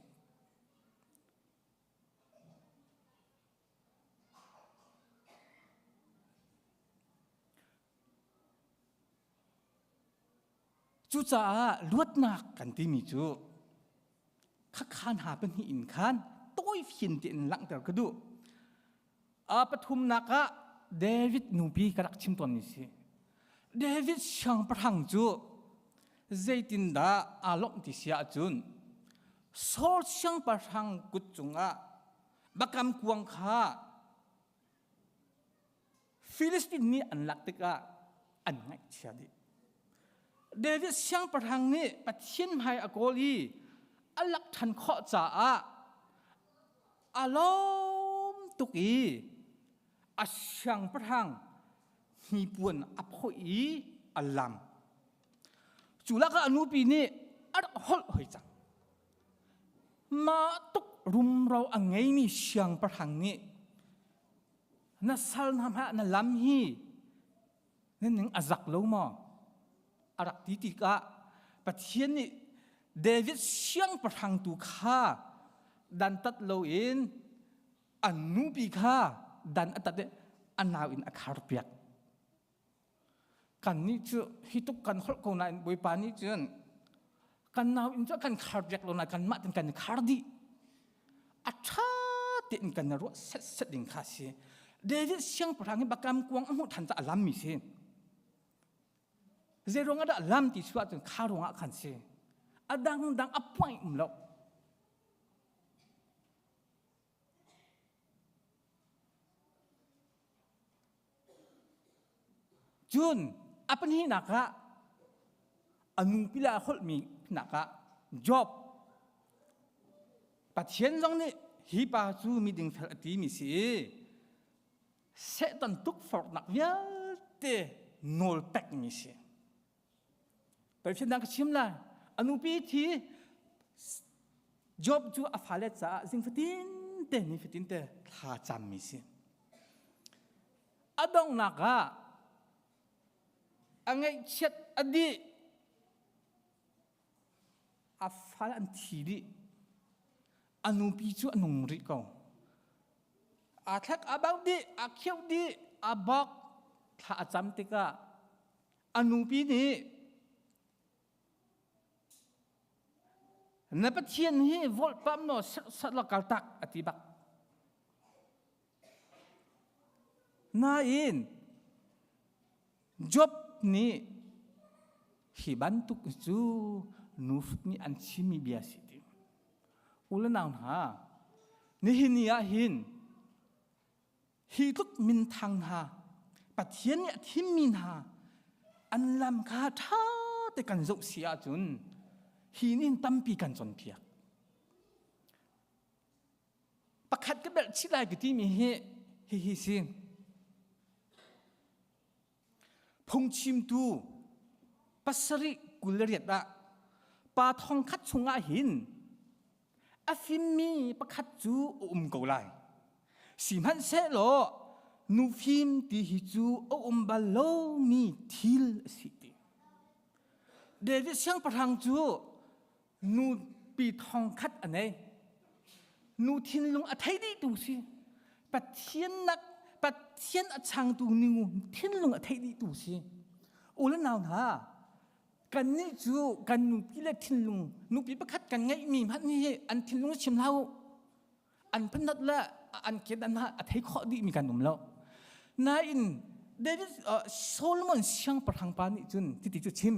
Cucaah luatnak kan timi cu khakhan ha pahnih in khan tawifian tein langhter ka duh. A pathumnak ah David nupi ka rak chim tawnmi si. David siangpahrang cu zeitindah aa lawmh ti si ahcun Saul siangpahrang kut cungah bakam kuang kha Filistin nih an lak tikah an ngaihchia dih. David siangpahrang nih Pathian hmai a kawl i a lak ṭhan khawh caah a lawm tuk i a siangpahrang hnipuan a phawih i a lam. Cu lakah a nupi nih a rak holh hoi cang. Mah tuk rumro a ngeimi siangpahrang nih na sal hna hmai ah na lam hi na ning a zak lo maw? A rak ti tikah Pathian nih David siangpahrang tu kha dantat loin a nupi kha dan a tat i a nau in a kharpiak. Kannih cu hi tuk kan holh ko nain Bawipa nih cun kan nau in cu kan khar piak lo nain kanmah ten kan i khar dih. A ṭha tein kan i ruah setset ding kha si. David siangpahrang hi bakam kuang a hmuh ṭhan caah a lammi si. Zei ruangah dah lam ti chuah cun kha ruangah khan si. A dangdang a point um lo. Cun a pahnihnak ah a nupi le a holhmi nak ah Job Pathian zong nih hi pa cu mi dingfel a timi si i Satan tukforhnak vialte nawl pekmi si. Pathian ka chim lai. A nupi thi Job cu a fale caah zing fatin te ni fatin te thla cammi si. A donghnak ah a ngaihchiat a dih a fale an thi dih a nupi cu a nung rih ko aa thlek a bauh dih a kheuh dih a bok thla a cam tikah a nupi nih na Pathian hi volhpam naw serhsat law kaltak a ti bak nain Job nih hi bantuk cu nufut nih an chimmi bia si ti u le nau hna nihin ni ah hin Hi tluk minthang hna Pathian nih a thimmi hna an lam kha ṭha te kan zoh si ahcun hi nih tampi kan cawnpiak. Pakhat ka belh chih lai ka timi hi hihi si. Phungchimtu pasarih 28 ah pa thong khat chungah hin a fimmi pakhat cu a um ko lai. Sihmanhsehlaw nu fim ti hi cu a um bal lomi thil a si ti. David siangpahrang cu nupi thong khat a nei. Nu thinlung a thei dihtu si. Pathian nak Pathian a changtu nu thinlung a thei dihtu si. U le nau hna, kannih cu kan nupi le thinlung nupi pakhat kan ngeihmi hmanh hi an thinlung chim hlah u. An phanat le an kedan ha a thei khawh dihmi kan um lo. Nain David Solomon siangpahrang pa nih cun titi cu chim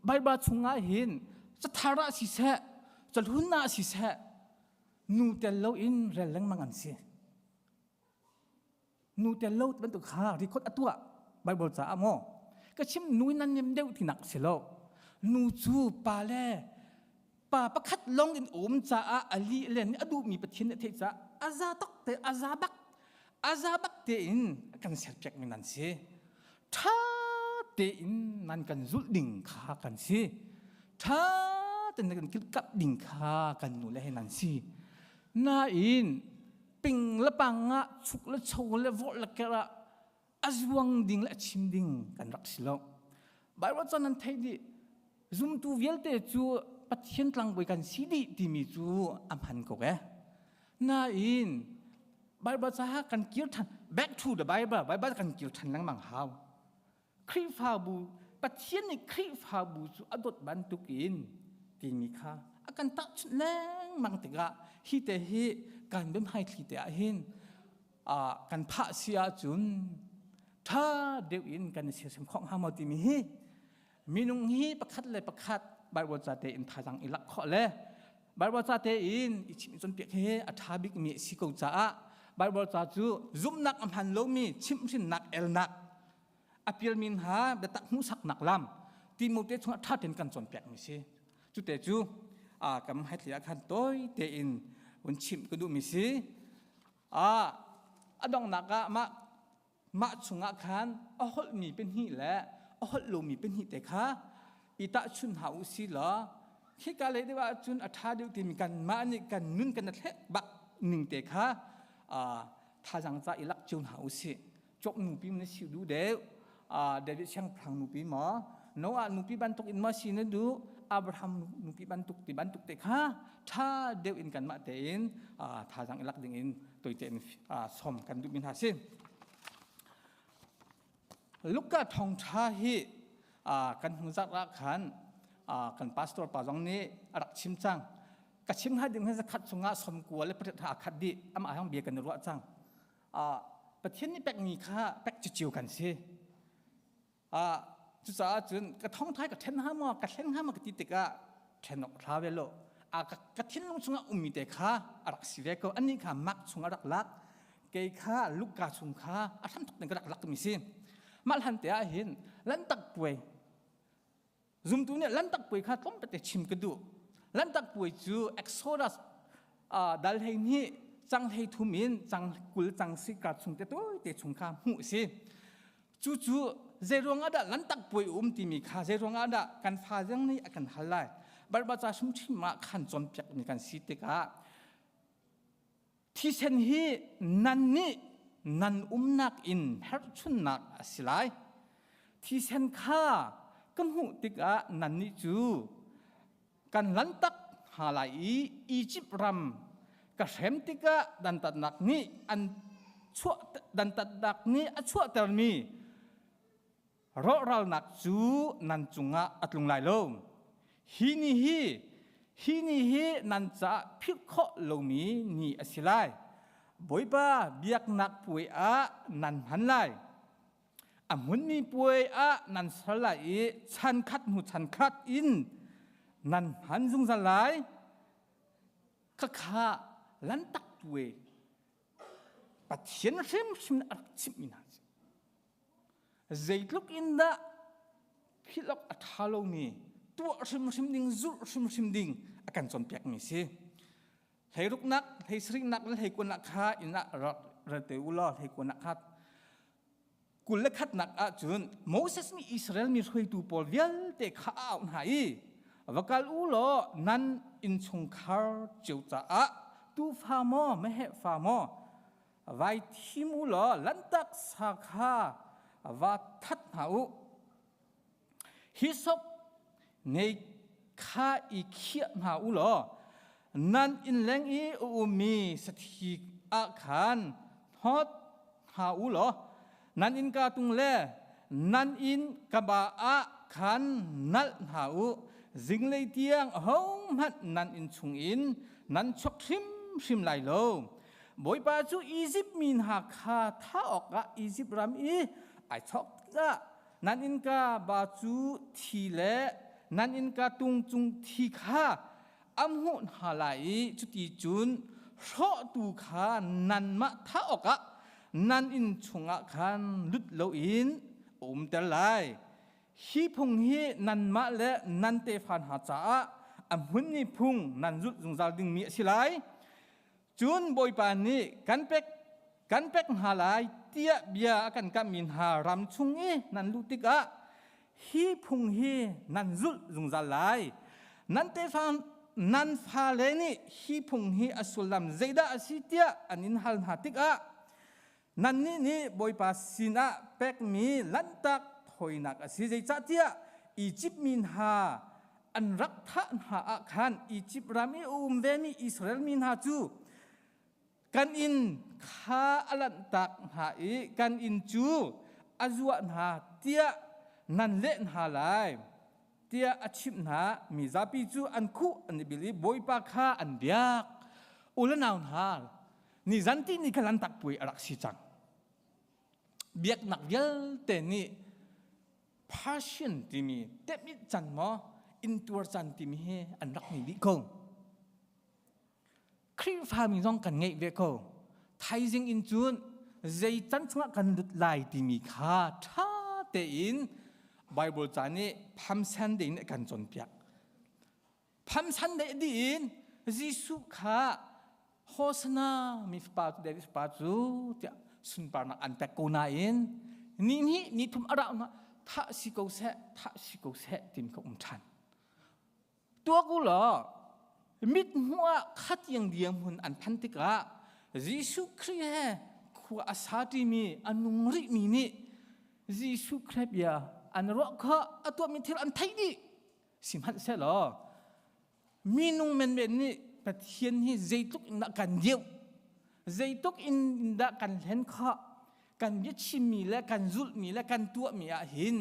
Bible chungah hin cathar ah siseh cahlun ah siseh nu tel loin rel lengmang an si. Nu tel lo bantuk kha record a tuah Bible caah maw ka chim nu in nan nem deuh tinak si lo nu cu pa le pa pakhat long in um caah ali len a duhmi Pathian nih a theih caah a za tok te a za bak. Aza bak tein kan serpiak mi nan si. Tha tein nan kan zulh ding kha kan si. Tha tein kan kilkap ding kha kan nu le he nan si. Nain ping le pang ah chuk le cho le vawh le ker ah a zuang ding le a chim ding kan rak si lo. Bible chan nan theih dih. Zumtu vialte cu Pathian tlangbawi kan si dih timi cu a hman ko eh. Nain Bible caah kan kir than back to the Bible Bible kan kir than lengmang hau. Khrihfabu Pathian nih Khrihfabu cu a dawt bantukin timi kha a kan tahchunh lengmang tikah hi te hi kan biahmai thli te ah hin kan phah si ahcun ṭha deuh in kan i sersiam khawh hnga maw timi hi minung hi pakhat le pakhat Bible ca tein thazaang i lak khawh le Bible ca tein i chimh cawnpiak hi a ṭha bikmi a si ko caah Bible ca cu zumhnak a hman lomi chimhhrinnak elnak a pialmi hna biatak hmuhsaknak lam Timote chungah ṭha tein kan cawnpiakmi si. Cute cu kam haitli ah khan tawi tein hun chimh ka duhmi si. A donghnak ah mah mah chungah khan a holhmi pahnih le a holh lomi pahnih te kha i tahchun hna u si law khika lei deuh ahcun a ṭha deuh timi kanmah nih kan nun kan thlek bak ning te kha thazang ca i lak cio hna u sih. Cawk nupi na si duh deuh David siangpahrang nupi maw Noah nupi bantuk in maw si na duh Abraham nupi bantuk ti bantuk te kha ṭha deuh in kanmah tein thazang i lak ding in toi tein som kan duhmi hna si. Luka thawngṭha hi kan hnu zarh ah khan kan pastor pa zong nih a rak chim cang. Ka chim hnga ding hi zakhat chungah som kua le pariat hna a khat dih. Amah hang bia kan i ruah cang. Pathian nih pekmi kha pek cicio kan si. Cucaah cun ka thawngthai ka ṭhen hnga maw ka hlen hnga maw ka ti tikah ṭhen awk thla ve lo. Ka thinlung chungah ummi te kha a rak si ve ko. Anih kha mak chung a rak lak. Kei kha Luka chung kha a hramthok in ka rak lakmi si. Mah hlan te ah hin lantak puai Zumtu nih lantak puai kha tlawmpate chim ka duh. Lantak puai cu Exodus dal hlei hnih cang hlei thum in cang 20 cang si ka chung te te chung kha hmuh si. Cucu zeiruang ah dah lantak puai um timi kha zeiruang ah dah kan fa zeng nih a kan hal lai. Barbaca hrimhrim ah khan cawnpiak mi kan si tikah Thisen hi nan nih nan umnak in herhchunnak a si lai. Thisen kha ka hmuh tikah nannih cu kan lantak hna lai i Izipt ram ka hrem tikah dantatnak nih an chuah dantatnak nih a chuahtermi rawhralnak cu nan cungah a tlung lai lo. Hi ni hi hi ni hi nan caah philh khawh lomi ni a si lai. Bawipa biaknak puai ah nan hman lai. A hmunmi puai ah nan ser lai i chan khat hnu chan khat in nan hman zungzal lai. Khakha lantak puai Pathian hrimhrim a rak chimhmi hna cu zeitluk in dah philh awk a ṭha lomi tuah hrimhrim ding zulh hrimhrim ding a kan cawnpiakmi si. Hleiruknak, hleisarihnak le hleikuanak kha inn ah rak rel te u law hleikuanak kha 21nak ahcun Moses nih Israel mi hruaitu pawl vialte kha a auh hna i va kal u law nan innchungkhar cio caah tuufa maw meheh fa maw vai thim u law lanhtak sa kha va that hna u hisop nei kha i khiah hna u law nan innleng i a ummi sathi ah khan hnawt hna u law nan innka tung le nan inn kaba ah khan nalh hna u zinglei tiang ahohmanh nan inn chungin nan chuak hrimhrim lai lo Bawipa cu Izipt mi hna kha thah awkah Izipt ram i ai chawk tikah nan innka ba cu thi le nan innka tung cung thi kha a hmuh hna lai i cuti cun hrawhtu kha nanmah thah awkah nan inn chungah khan lut loin a umter lai. Hi phung hi nanmah le nan tefa hna caah a hmunmi phung nan zulh zungzal dingmi a si lai. Cun Bawipa nih kan pek Kan pek hna lai tiah bia a kan kamhmi hna ram chung i nan luh tikah hi phung hi nan zulh zungzal lai. Nan tefa nan fale nih hi phung hi a sullam zeidah a si tiah an in hal hna tikah nannih nih Bawipa sinah pekmi lanhtak thawinak a si. Zeicahtiah Izipt mi hna an rak thah hna ah khan Izipt ram i a um vemi Israel mi hna cu kan inn kha a lanhtak hna i kan inn cu a zuah hna tiah nan leh hna lai tiah a chimh hna. Mi zapi cu an khuh an i bil i Bawipa kha an biak. U le nau hna, ni zanti ni kha lanhtak puai a rak si cang. Biaknak vialte nih Passion timi temit can maw intuar can timi hi an rak ngei dih ko. Khrihfami zong kan ngeih ve ko. Thaizing in cun zei can chungah kan lut lai timi kha ṭha tein Bible ca nih Palm Sunday nih a kan cawnpiak. Palm Sunday dih in Jesuh kha Hosana mi fapa cu David fapa cu tiah sunparnak an pek ko nain ni hnih ni thum a rauh hnuah thah si ko seh thah si ko seh timi kha um ṭhan. Tuak u law mit hmuh ah khatiang dirhmun an phanh tikah Jesuh Khrih he khua a sa ṭimi a nung rihmi nih Jesuh Khrih bia an ruah kha a tuahmi thil an theih dih. Sihmanhsehlaw minung menmen nih Pathian hi zeitluk in dah kan deuh, zeitluk in dah kan hlen khawh, kan biachimmi le kan zulhmi le kan tuahmi ah hin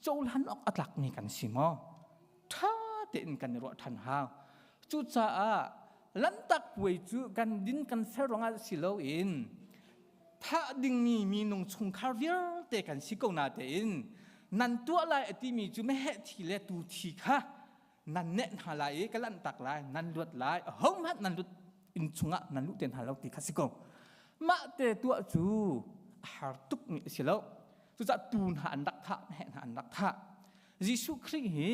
cohlan awk a tlakmi kan si maw? Ṭha tein kan i ruah ṭhan hau. Cucaah Lanhtak puai cu kan din kan ser ruangah si loin thah dingmi minung chungkhar vialte kan si ko natein nan tuah lai a timi cu meheh thi le tu thi kha nan neh hna lai i ka lanhtak lai nan luat lai ahohmanh nan lut inn chungah nan luh te hna lo ti kha si ko. Mah te tuah cu a har tuk mi a si lo. Cucaah tu hna an rak thah, meheh hna an rak thah. Jesuh Khrih hi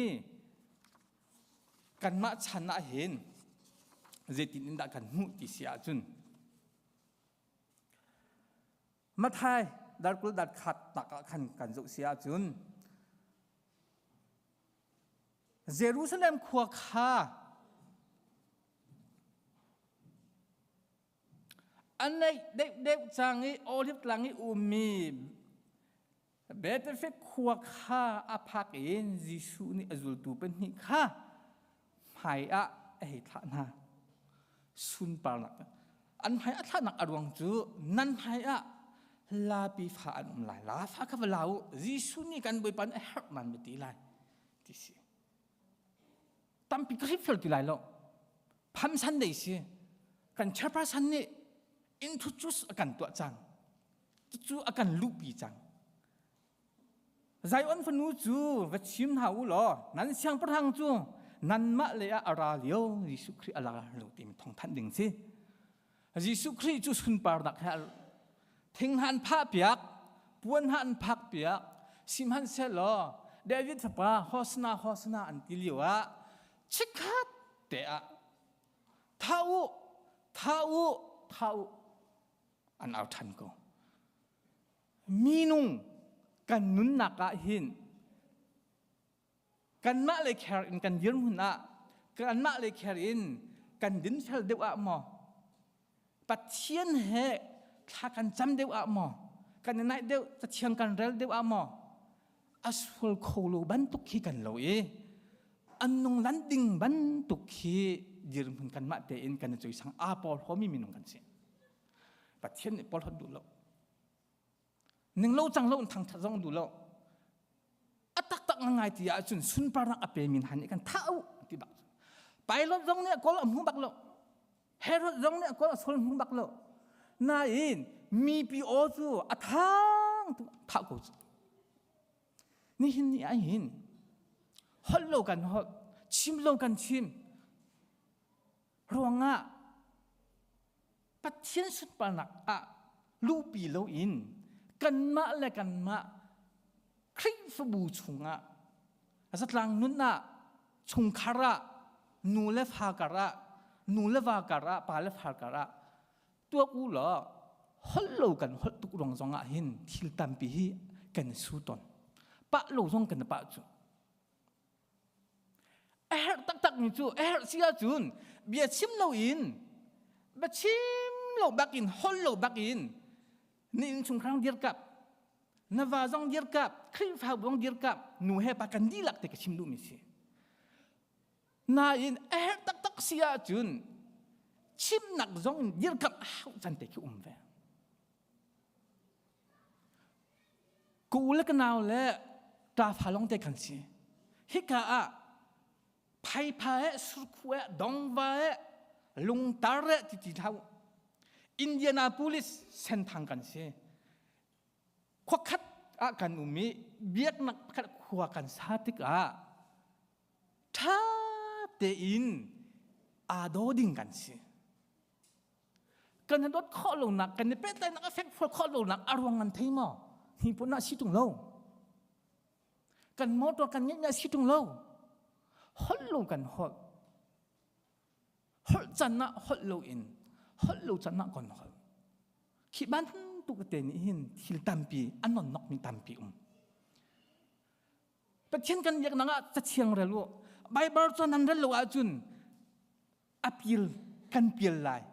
kanmah chan ah hin zeitin in dah kan hmuh ti si ahcun Mathai darkul dat khat tak ah khan kan zoh si ahcun Jerusalem khua kha A neih deuhdeuh cang i Olive tlang i ummi Bethphage khua kha a phak in Jesuh nih a zultu pahnih kha hmai ah a hei thlah hna. Sunparnak an hmai a thlahnak a ruang cu nan hmai ah lapi fa an um lai. La fa kha va la u. Jesuh nih kan Bawipa nih a herh nan va ti lai ti si. Tampi ka hripfel ti lai lo. Pham Sunday si kan chairperson nih introduce a kan tuah cang. Cucu a kan luhpi cang. Zion fanu cu va chim hna u law nan siangpahrang cu nanmah le ah a ra lio Jesuh Khrih a la lo timi thawng thanh ding si. Jesuh Khrih cu sunparnak he thing hna an phah piak, puan hna an phak piak, sihmanhsehlaw David fapa Hosana Hosana an ti lio ah chikkhat te ah thah u, thah u, thah u an au ṭhan ko. Minung kan nunnak ah hin kanmah le kher in kan dirhmun ah kanmah le kher in kan dinfel deuh ah maw Pathian he thla kan cam deuh ah maw kan i naih deuh cathiang kan rel deuh ah maw a sual kho lo bantuk khi kan lo i an nung lan ding bantuk khi dirhmun kanmah tein kan i cuisang aa porhlawmi minung kan si Pathian nih porhlawt duh lo ning lo cang lo in thangthat zong duh lo a taktak ngai ti ahcun sunparnak a pemi hna nih kan thah u ti bak Pilot zong nih a kawl a hmu bak lo Herod zong nih a kawl a sol hmu bak lo nain mipi aw cu a thang tu thah ko cu nihin ni ah hin holh lo kan holh chim lo kan chim ruangah Pathian sunparnak ah luhpi loin kanmah le kanmah Khrihfabu chungah zatlang nun ah chungkhar ah nu le fa kar ah nu le va kar ah pa le fa kar ah tuak u law. Holh lo kan holh tuk ruang zong ah hin thil tampi hi kan su ton. Pah lo zong kan pah cu. A herh taktak mi cu a herh si ahcun bia chim lo in bia chim lo bak in holh lo bak in ni innchungkhar dirkap na va zong dirkap Khrihfabu zong dirkap nu he pa kan dihlak te ka chim duhmi si. Nain a herh taktak si ahcun chimnak zong in dirkamh hau can te khi um ve. Ka u le ka nau le ṭafa lawng te kan si. Hika ah phaipha he surkhu he dongva he lungtar he ti ti hlah u. Indianapolis senthang kan si. Khuakhat ah kan um i biaknak pakhat khua kan sa tikah ṭha tein aa daw ding kan si. Kan i dawt khawh lonak, kan i pehtlaihnak a fekfual khawh lonak a ruang an thei maw? Hi pun ah si ṭung lo. Kan motor kan ngeihmi a si ṭung lo. Holh lo kan holh. Holh can ah holh loin, holh lo can ah kan holh. Khi bantuk te nih hin thil tampi, a nonnokmi tampi um. Pathian kan biaknak ah cathiang rel u. Bible cu nan rel lo ahcun a pial kan pial lai.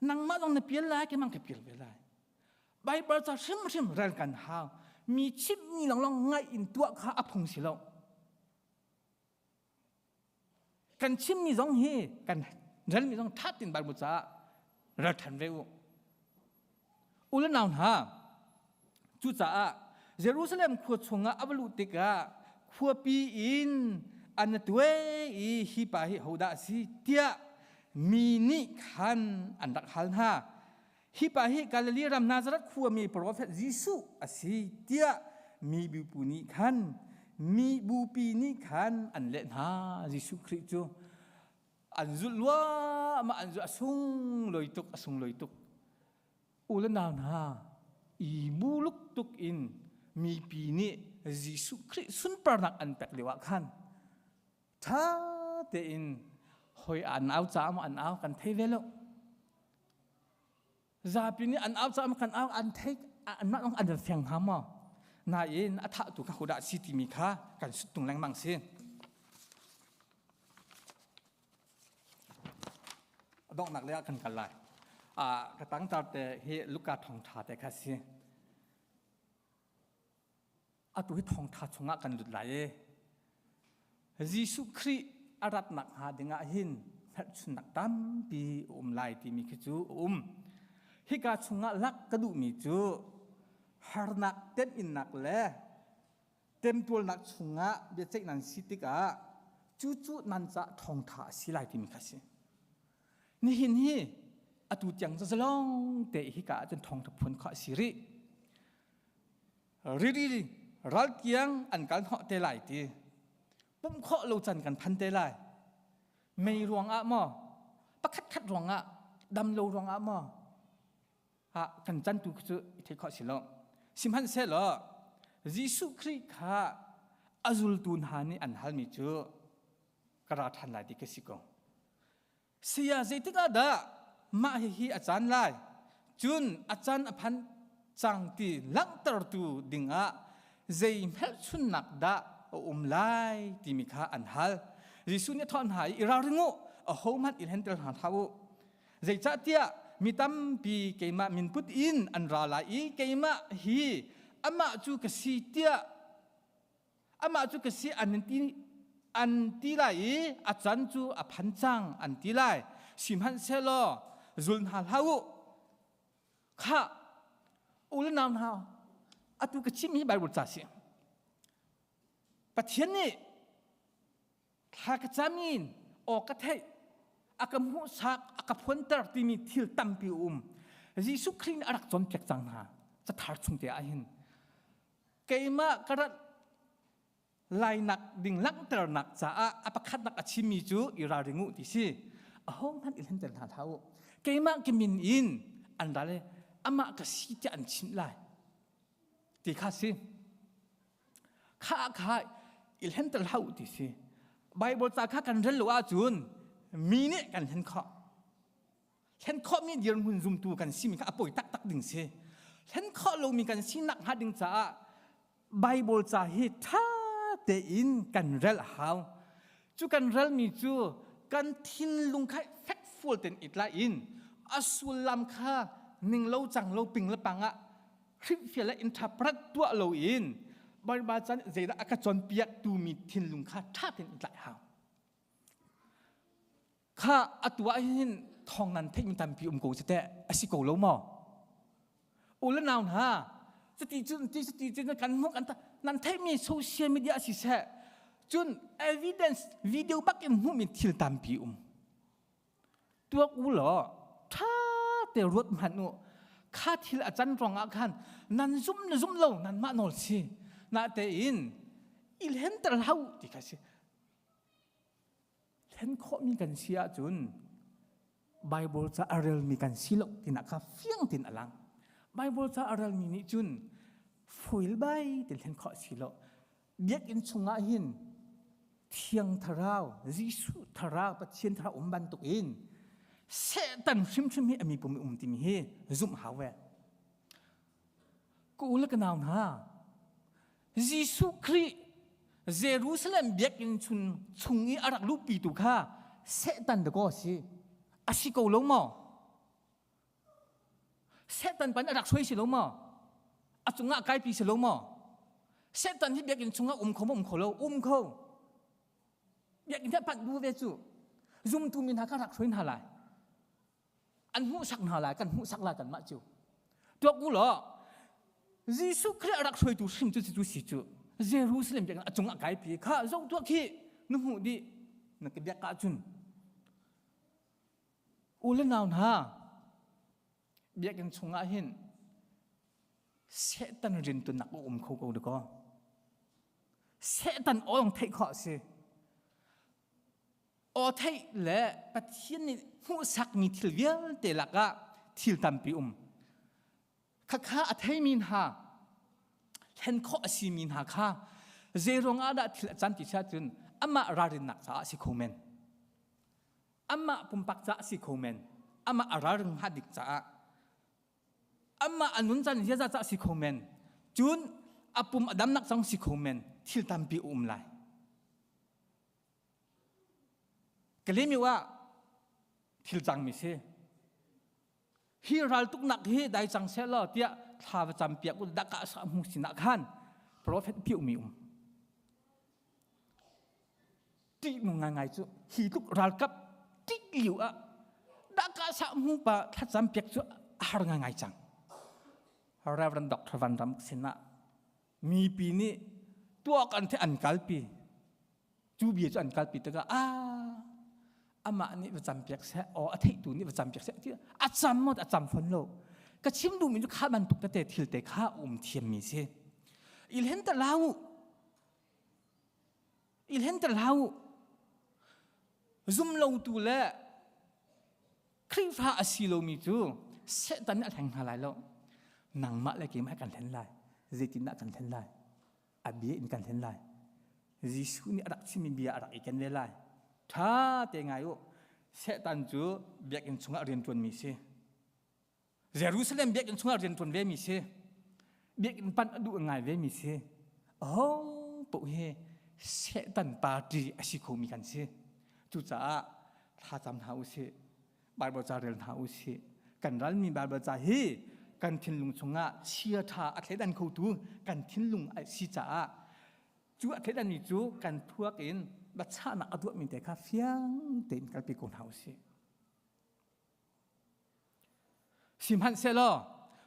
Nangmah zong na pial lai, keimah ka pial ve lai. Bible ca hrimhrim rel kan hau. Mi chimhmi lawnglawng ngaih in tuah kha a phung si lo. Kan chimmi zong hi kan relmi zong ṭha tein Bible caah rel ṭhan ve u. U le nau hna, cucaah Jerusalem khua chungah a va luh tikah khuapi in an tuai i hi pa hi hodah a si tiah mi nih khan an rak hal hna. Hi pa hi Galilee ram Nazareth khuami profet Jesuh a si tiah mi bupi nih khan mi bupi nih khan an leh hna. Jesuh Khrih cu an zulh luahmah an zulh a sunglawi tuk a sunglawi tuk u le nau hna i buluk tuk in mipi nih Jesuh Khrih sunparnak an pek lio ah khan ṭha tein hoi an au caah maw an au kan thei ve lo zapi nih an au caah maw kan au an thei anmah lawng an fiang hnga maw nain a thahtu kha hodah si timi kha kan suttung lengmang si donghnak lei ah kan kal lai ka tangtar te hi Luka thawngtha te kha si atu hi thawngtha chungah kan lut lai i Jesuh Khrih a ratnak hnga dingah hin hngalhchunnak tampi a um lai timi khi cu a um. Hika chungah lak ka duhmi cu harnak teminnak le temtualnak chungah biaceih nan si tikah cucu nan cah thawngtha a si lai timi kha si. Nihin hi atu tiang zalong te hika ahcun thawngtha phun kha a si rih. Rili ral tiang an kal hnawh te lai ti. Pumh khawh lo can kan phan te lai. Mei ruangah maw, pakhat khat ruangah, dam lo ruangah maw, ah kan can tu cu i theih khawh si lo. Sihmanhsehlaw Jesuh Khrih kha a zultu hna nih an halmi cu ka ra ṭhan lai ti ka si ko. Saya zeitik ah dah mah hihi a caan lai? Cun a caan a phan cang ti langhtertu dingah zei hmelchunnak dah a um lai timi kha an hal. Jesuh nih a thawh hna i, i ralring u, ahohmanh i hlentel hna hlah u. Zeicahtiah mi tampi keimah min put in an ra lai i keimah hi amah cu ka si tiah amah cu ka si an ti an ti lai i a can cu a phan cang an ti lai sihmanhsehlaw zul hna hlah u khah u le nau hna atu ka chim hi Bible ca si Pathian nih thla ka cam in aw ka theih a ka hmuhsak a ka phuanter timi thil tampi um Jesuh Khrih nih a rak cawnpiak cang hna cathar chung te ah hin keimah ka rat lainak ding langhternak caah a pakhatnak a chimmi cu i ralring u ti si ahohmanh i hlenter hna hlah u keimah ka min in an ral i amah ka si tiah an chimh lai ti kha si kha kha i hlenter hlah u ti si Bible ca kha kan rel lo ahcun mi nih kan hlen khawh. Thlen khawhmi dirhmun zumtu kan simi kha a poi taktak ding si. Thlen khawh lomi kan sinak hnga ding caah Bible ca hi ṭha tein kan rel a hau. Cu kan relmi cu kan thinlung kha fekfual tein i tlai in a sullam kha ning lo cang lo ping le pang ah hrilhfial le interpret tuah loin Bible ca nih zeidah a ka cawnpiak tumi thinlung kha ṭha tein i tlaih hau. Kha atu ah hin thawng nan theihmi tampi um ko teh a si ko lo maw? U le nau hna, cuti cun ti cuti cun kan hmuh kan nan theihmi social media si seh cun evidence video bak in hmuhmi thil tampi um. Tuak u law ṭha te ruat hmanh u. Kha thil a can ruangah khan nan zum na zum lo nanmah nawl si. Natein i hlenter hlah u ti kha si. Thlen khawhmi kan si ahcun Bible ca a relmi kan si lo tinak kha fiang tein a lang. Bible ca a relmi nih cun foil bai ti thlen khawh si lo. Biakinn chungah hin Thiang Thlarau, Jesuh Thlarau, Pathian Thlarau um bantuk in Satan hrimhrim hi a mi pum um timi hi zumh hau ve. Ka u le ka nau hna, Jesuh Khrih Jerusalem biakinn chung chung i a rak luhpitu kha Satan dakaw a si. A si ko lo maw? Satan pan a rak hruai si lo maw? A cungah kaipi si lo maw? Satan hi biakinn chungah um kho maw um kho lo? Um kho. Biakinn hi a panh bu ve cu. Zumtu mi hna kha rak hruai hna lai. An hmuhsak hna lai, kan hmuhsak lai kanmah cu. Tuak u law, Jesuh Khrih a rak hruaitu hrim cu cu si cu Jerusalem biakinn a cungah kaipi kha zoh tuah khi na hmuh dih na ka biak ahcun u le nau hna biakinn chungah hin Satan riantuannak a um kho ko dakaw Satan awng theih khawh a si Aw theih le Pathian nih hmuhsakmi thil vialte lakah thil tampi um. Khakha a theimi hna, hlen khawh a simi hna kha zeiruang ah dah thil a can ti si ahcun amah ralrinnak caah a si kho men. Amah pumpak caah a si kho men. Amah a ralring hnga dik caah. Amah a nun caan ziaza caah si kho men. Cun a pum a damnak zong si kho men. Thil tampi a um lai. Kalemiu ah thil cangmi si. Hi raltuknak hi dai cang seh law tiah thla va cam piak u daka sa hmu sinah khan profet piumi um. Ṭih nung ngaingai cu hi tluk ralkap ṭih liu ah daka sa hmu pa thlacam piak cu a har ngaingai cang. Reverend Dr. Van Ram sinah mipi nih tuak an the an kalpi cu bia cu an kalpi tikah a amah nih va campiak seh aw a theihtu nih va campiak seh ti a cam maw a cam fon lo ka chim duhmi cu kha bantuk tete thil te kha um thiammi si ilhen ta lau ilhen ta lau zum lo tu le Khrihfa a si lomi cu Satan nih a hleng hna lai lo. Nangmah le keimah kan hlen lai. Zeitindah kan hlen lai? A bia in kan hlen lai. Jesuh nih a rak chimmi bia a rak i ken ve lai. Ṭha te ngai u. Satan cu biakinn chungah rian ṭuanmi si. Jerusalem biakinn chungah rian ṭuan vemi si. Biakinn panh a duh ngai vemi si. Aho paoh hi Satan party a si khomi kan si. Cucaah thlacam hna u sih. Bible ca rel hna u sih. Kan ralmi Bible ca hi kan thinlung chungah chia ṭha a thleidan khotu kan thinlung a si caah cu a thleidanmi cu kan thuak in biachahnak a tuahmi te kha fiang tein kalpi ko hna u sih. Sihmanhsehlaw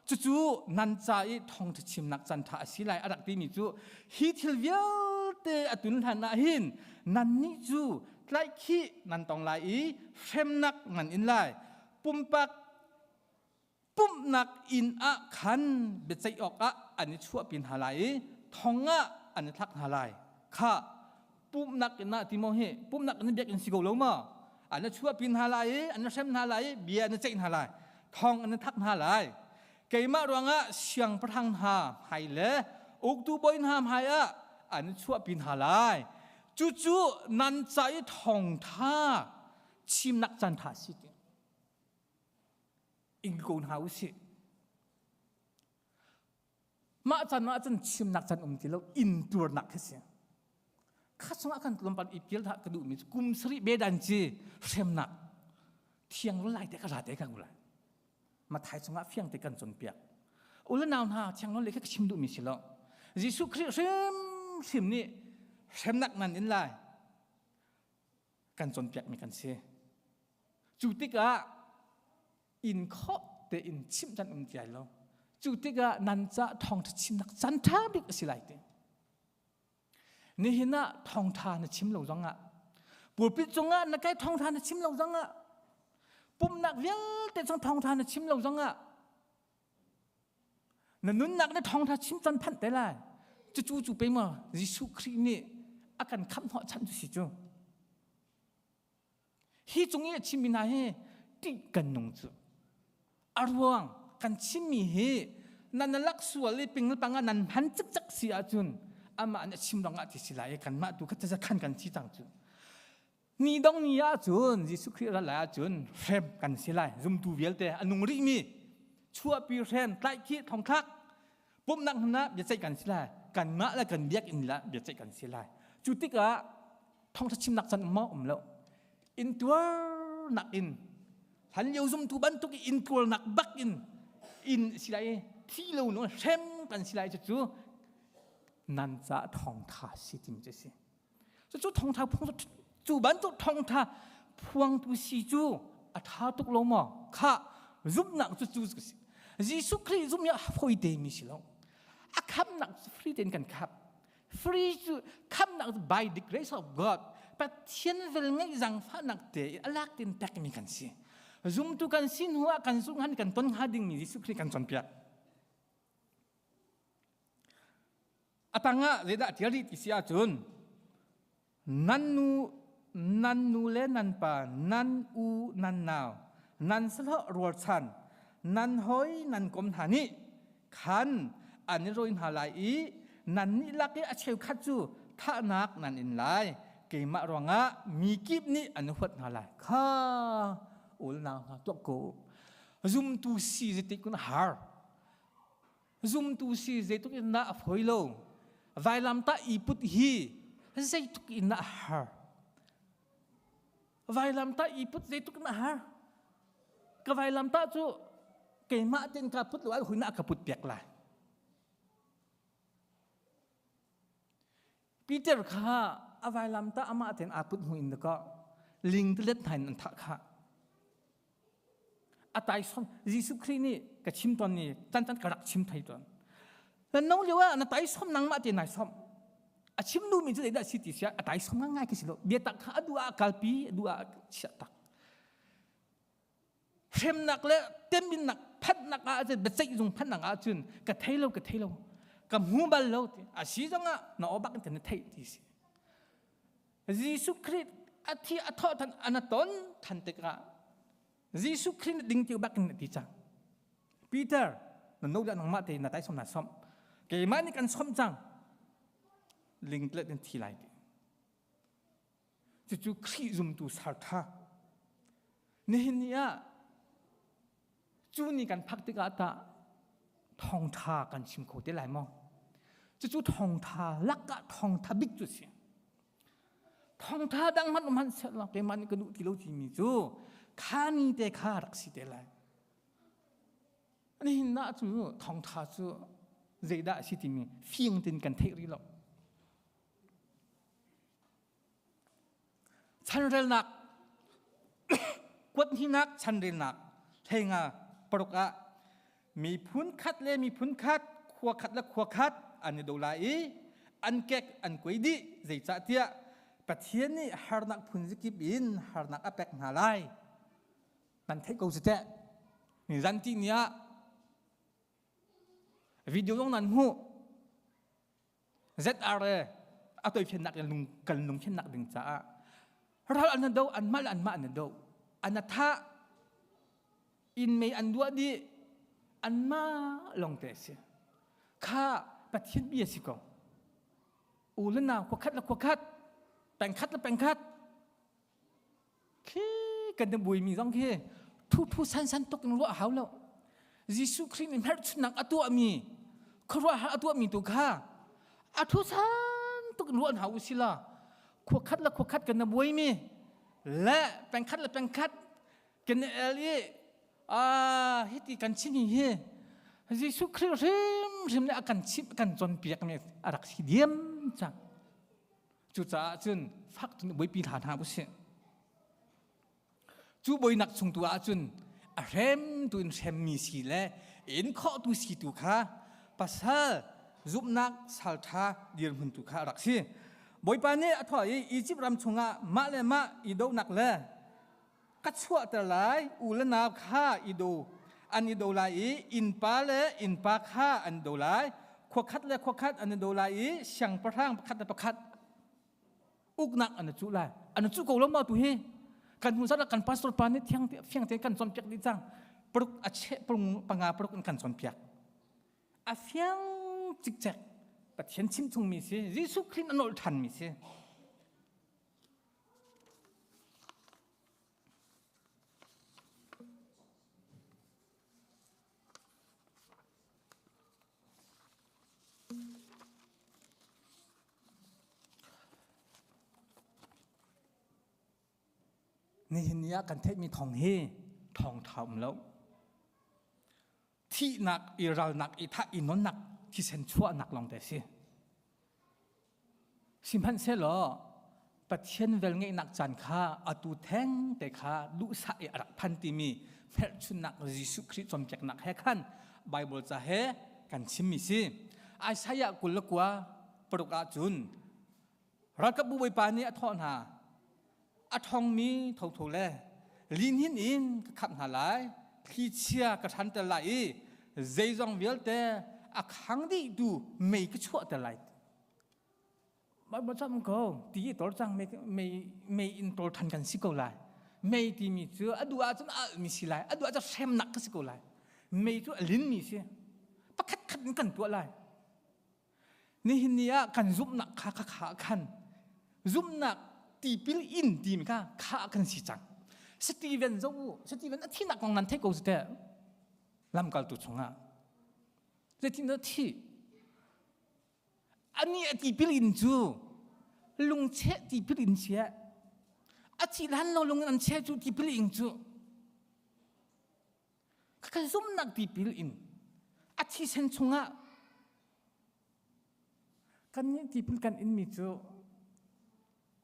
cucu nan ca i thawngṭha chimnak canṭha a si lai a rak timi cu hi thil vialte a tun hlan ah hin nannih cu tlaihkhih nan tong lai i hremnak nan in lai. Pumpak pumhnak inn ah khan biaceih awkah an i chuahpi hna lai i thong ah an i thlak hna lai. Khah pumhnak inn ah ti maw hi pumhnak inn biakinn si ko lo maw an chuahpi hna lai i an hrem hna lai i bia an ceih hna lai thong an thak hna lai keimah ruangah siangpahrang hna hmai le uktu bawi hna hmai ah an chuahpi hna lai cucu nan ca i thawngtha chimnak caan tha si ti. Ing ko hna usih. Mah can ah cun chimnak can um ti lo in tuarnak khi si. Kha chungah kan tlawmpal i pial dah ka duhmi cu kum sarih bedan ci hremnak thiang lai te ka ra te ka ulai. Mathai chungah fiang te kan cawnpiak. Ule nau hna thiang le kha ka chim duhmi si lo. Jesuh Khrih hrim hrim nih hremnak nan in lai kan cawnpiakmi kan si. Cu tikah in khawh tein chimh can um ti lai lo. Cu tikah nan ca thawngṭha chimnak can ṭha bik a si lai ti. Nihin ah thawngṭha na chim lo zongah pulpit cungah na kai thawngṭha na chim lo zongah pumhnak vialte chung thawngṭha na chim lo zongah na nunnak na thawngṭha chim can phanh te lai. Cucu cu pe maw Jesuh Khrih nih a kan khamh hnawh chan cu si cu. Hi cung i a chimmi hna hi ṭih kan nung cu. A ruang kan chimmi hi nan lak sual i ping le pang ah nan hman cikcek si ahcun amah nih a chim rangah ti si lai i kanmah tu kha khan kan si cang cu. Ni dong ni ahcun Jesuh Khrih ral lai ahcun hrem kan si lai. Zumtu vialte a nung rihmi chuahpi hrem tlaihkhih thongthlak pumhnak hmun ah biaceih kan si lai. Kanmah le kan biakinn lah biaceih kan si lai. Cu tikah thawngṭha chimnak can um maw um lo intuarnak in hlanlio zumtu bantuk i intuarnak bak in in si lai i thi lo no hrem kan si lai cu nan ca thawngṭha si timi cu si cucu thawngṭha phuang cu bantuk thawngṭha phuangtu si cu a ṭha tuk lo maw kha zumhnak cu cu si Jesuh Khrih zumh hi a fawi te mi si lo a khamnak cu free tein kan khap Free cu khamnak by the grace of God Pathian vel ngeih zangfahnak te i a lak tin pekmi kan si. Zumtu kan si hnu ah kan zumh han kan ton hnga dingmi Jesuh Khrih kan cawnpiak. A tangah zeidah tial rih ti si ahcun nan nu nan nu le nan pa nan u nan nau nan sahlawh rualchan nan hoi nan kom hna nih khan an i rawi hna lai i nannih lak i a cheukhat cu thahnak nan in lai keimah ruangah mi kip nih an huat hna lai kha ulnau hna tuak ko zumtu si zeitik kun har zumtu si zeituk in dah a fawi lo vailamtah i put hi zeituk in dah a har Vailamtah i put zeituk na har. Ka vailamtah cu keimah ten ka put lo ai hui na ka put piak lai. Peter kha a vailamtah amah ten aa put hmu in ka ling telet hna in an thah kha. A taisawm Jesuh Khrih nih ka chim ton ni tan tan ka rak chim thai ton. Na no lio ah na taisawm nangmah te nai som. A chim duhmi cu zeidah si ti sia a taisawm ngai khi si lo. Biatak kha a duh ah kalpi, a duh ah chiah tak. Hremnak le teminnak phanhnak ah cun biaceih zung phanhnak ah cun ka thei lo ka thei lo ka hmu bal lo ti a si zongah na aw bak in kan theih ti si. Jesuh Khrih a thi a thawh than an a ton than tikah Jesuh Khrih na ding tiu bak in na ti cang. Peter, na no le nangmah te na tai som na som. Keimah nih kan som cang. Ling tlet in thi lai ti. Cucu Khrih zumtu sartha. Nihin ni ah cu ni kan phak tikah tah thawngtha kan chim kho te lai maw? Cucu thawngtha lakah thawngtha bik cu si. Thawngtha dang hmanh um hmanh seh law keimah nih ka duh ti lo timi cu kha ni te kha rak si te lai. Nihin na cu thawngtha cu zeidah a si timi fiang tein kan theih rih lo. Chanrelnak kuathnihnak chanrelnak hleinga paruk ah miphun khat le miphun khat khua khat le khua khat an i do lai i an kek an kuai dih zeicahtiah Pathian nih harnak phun zakip in harnak a pek hna lai nan theih ko cu teh ni zan ti ni ah video zong nan hmuh ZRA a toifiannak in lung kan lungfiannak ding caah ral an do anmah le anmah an do an tha in mei an duah dih anmah lawng te si kha pathian bia si ko u le nau khua khat le khua khat peng khat le peng khat khi kan bui mi zong khi Thu phu san san tuk in ruah hau lo. Jesuh Khrih nih hmelchunhnak a tuahmi khuaruahhar a tuahmi tu kha a thu san tuk in ruah hna u si la khua khat le khua khat kan na buaimi le pengkhat le pengkhat kan el i hiti kan chim hi Jesuh Khrih hrimhrim nih a kan chimh kan cawnpiak mi a rak si diam cang. Cucaah cun fak cun buaipi hla hna usih. Cu boinak chung tu ahcun a hremtu in hremmi si le in khawhtu si tu kha pasal zumhnak salṭha dirhmun tu kha a rak si. Bawipa nih a thawh i Izipt ram chungah mah le mah i dohnak le ka chuahter lai u le nau kha i do an i do lai i innpa le innpa kha an do lai khua khat le khua khat an i do lai i siangpahrang pakhat le pakhat uknak an cuh lai an cuh ko lo ma tu hi kan hnu zat kan pastor pa nih thiang fiang te kan cawnpiak dih cang paruk a che panga paruk in kan cawnpiak a fiang cikcek Pathian chim chungmi si Jesuh Khrih a nolh ṭhanmi si Nihin ni ah kan theihmi thawng hi thawngṭha um lo. Thihnak, i ralnak, i thah, i nonnak, thisen chuahnak lawng te si. Sihmanhsehlaw Pathian velngeihnak caan kha atu theng te kha duhsah i a rak phan timi hmelchunhnak Jesuh Khrih cawnpiaknak he khan Bible ca he kan chimmi si. Isaiah 29 paruk ahcun ralkapbu bawipa nih a thawh hna a ṭhawngmi thotho le lihnin in ka khamh hna lai thlichia ka hranter lai i zeizong vialte a khang dihtu mei ka chuahter lai Bible ko ti i tor cang mei in tor than kan si ko lai mei timi cu a duh ahcun a alhmi si lai a duh ahcun hremnak ka si ko lai mei cu a linmi si pakhat khat in kan tuah lai nihin ni ah kan zumhnak kha kha kha khan zumhnak tipil in timi kha kha kan si cang Stephen zo Stephen a thinak kong nan theih ko su teh lamkaltu chungah zeitin dah thi Anih a tipil in cu lungcheh tipil in sia. A thih hlan lo lung in an cheh cu tipil ing cu. Ka zumnak tipil in a thisen chungah kan nih tipil kan inmi cu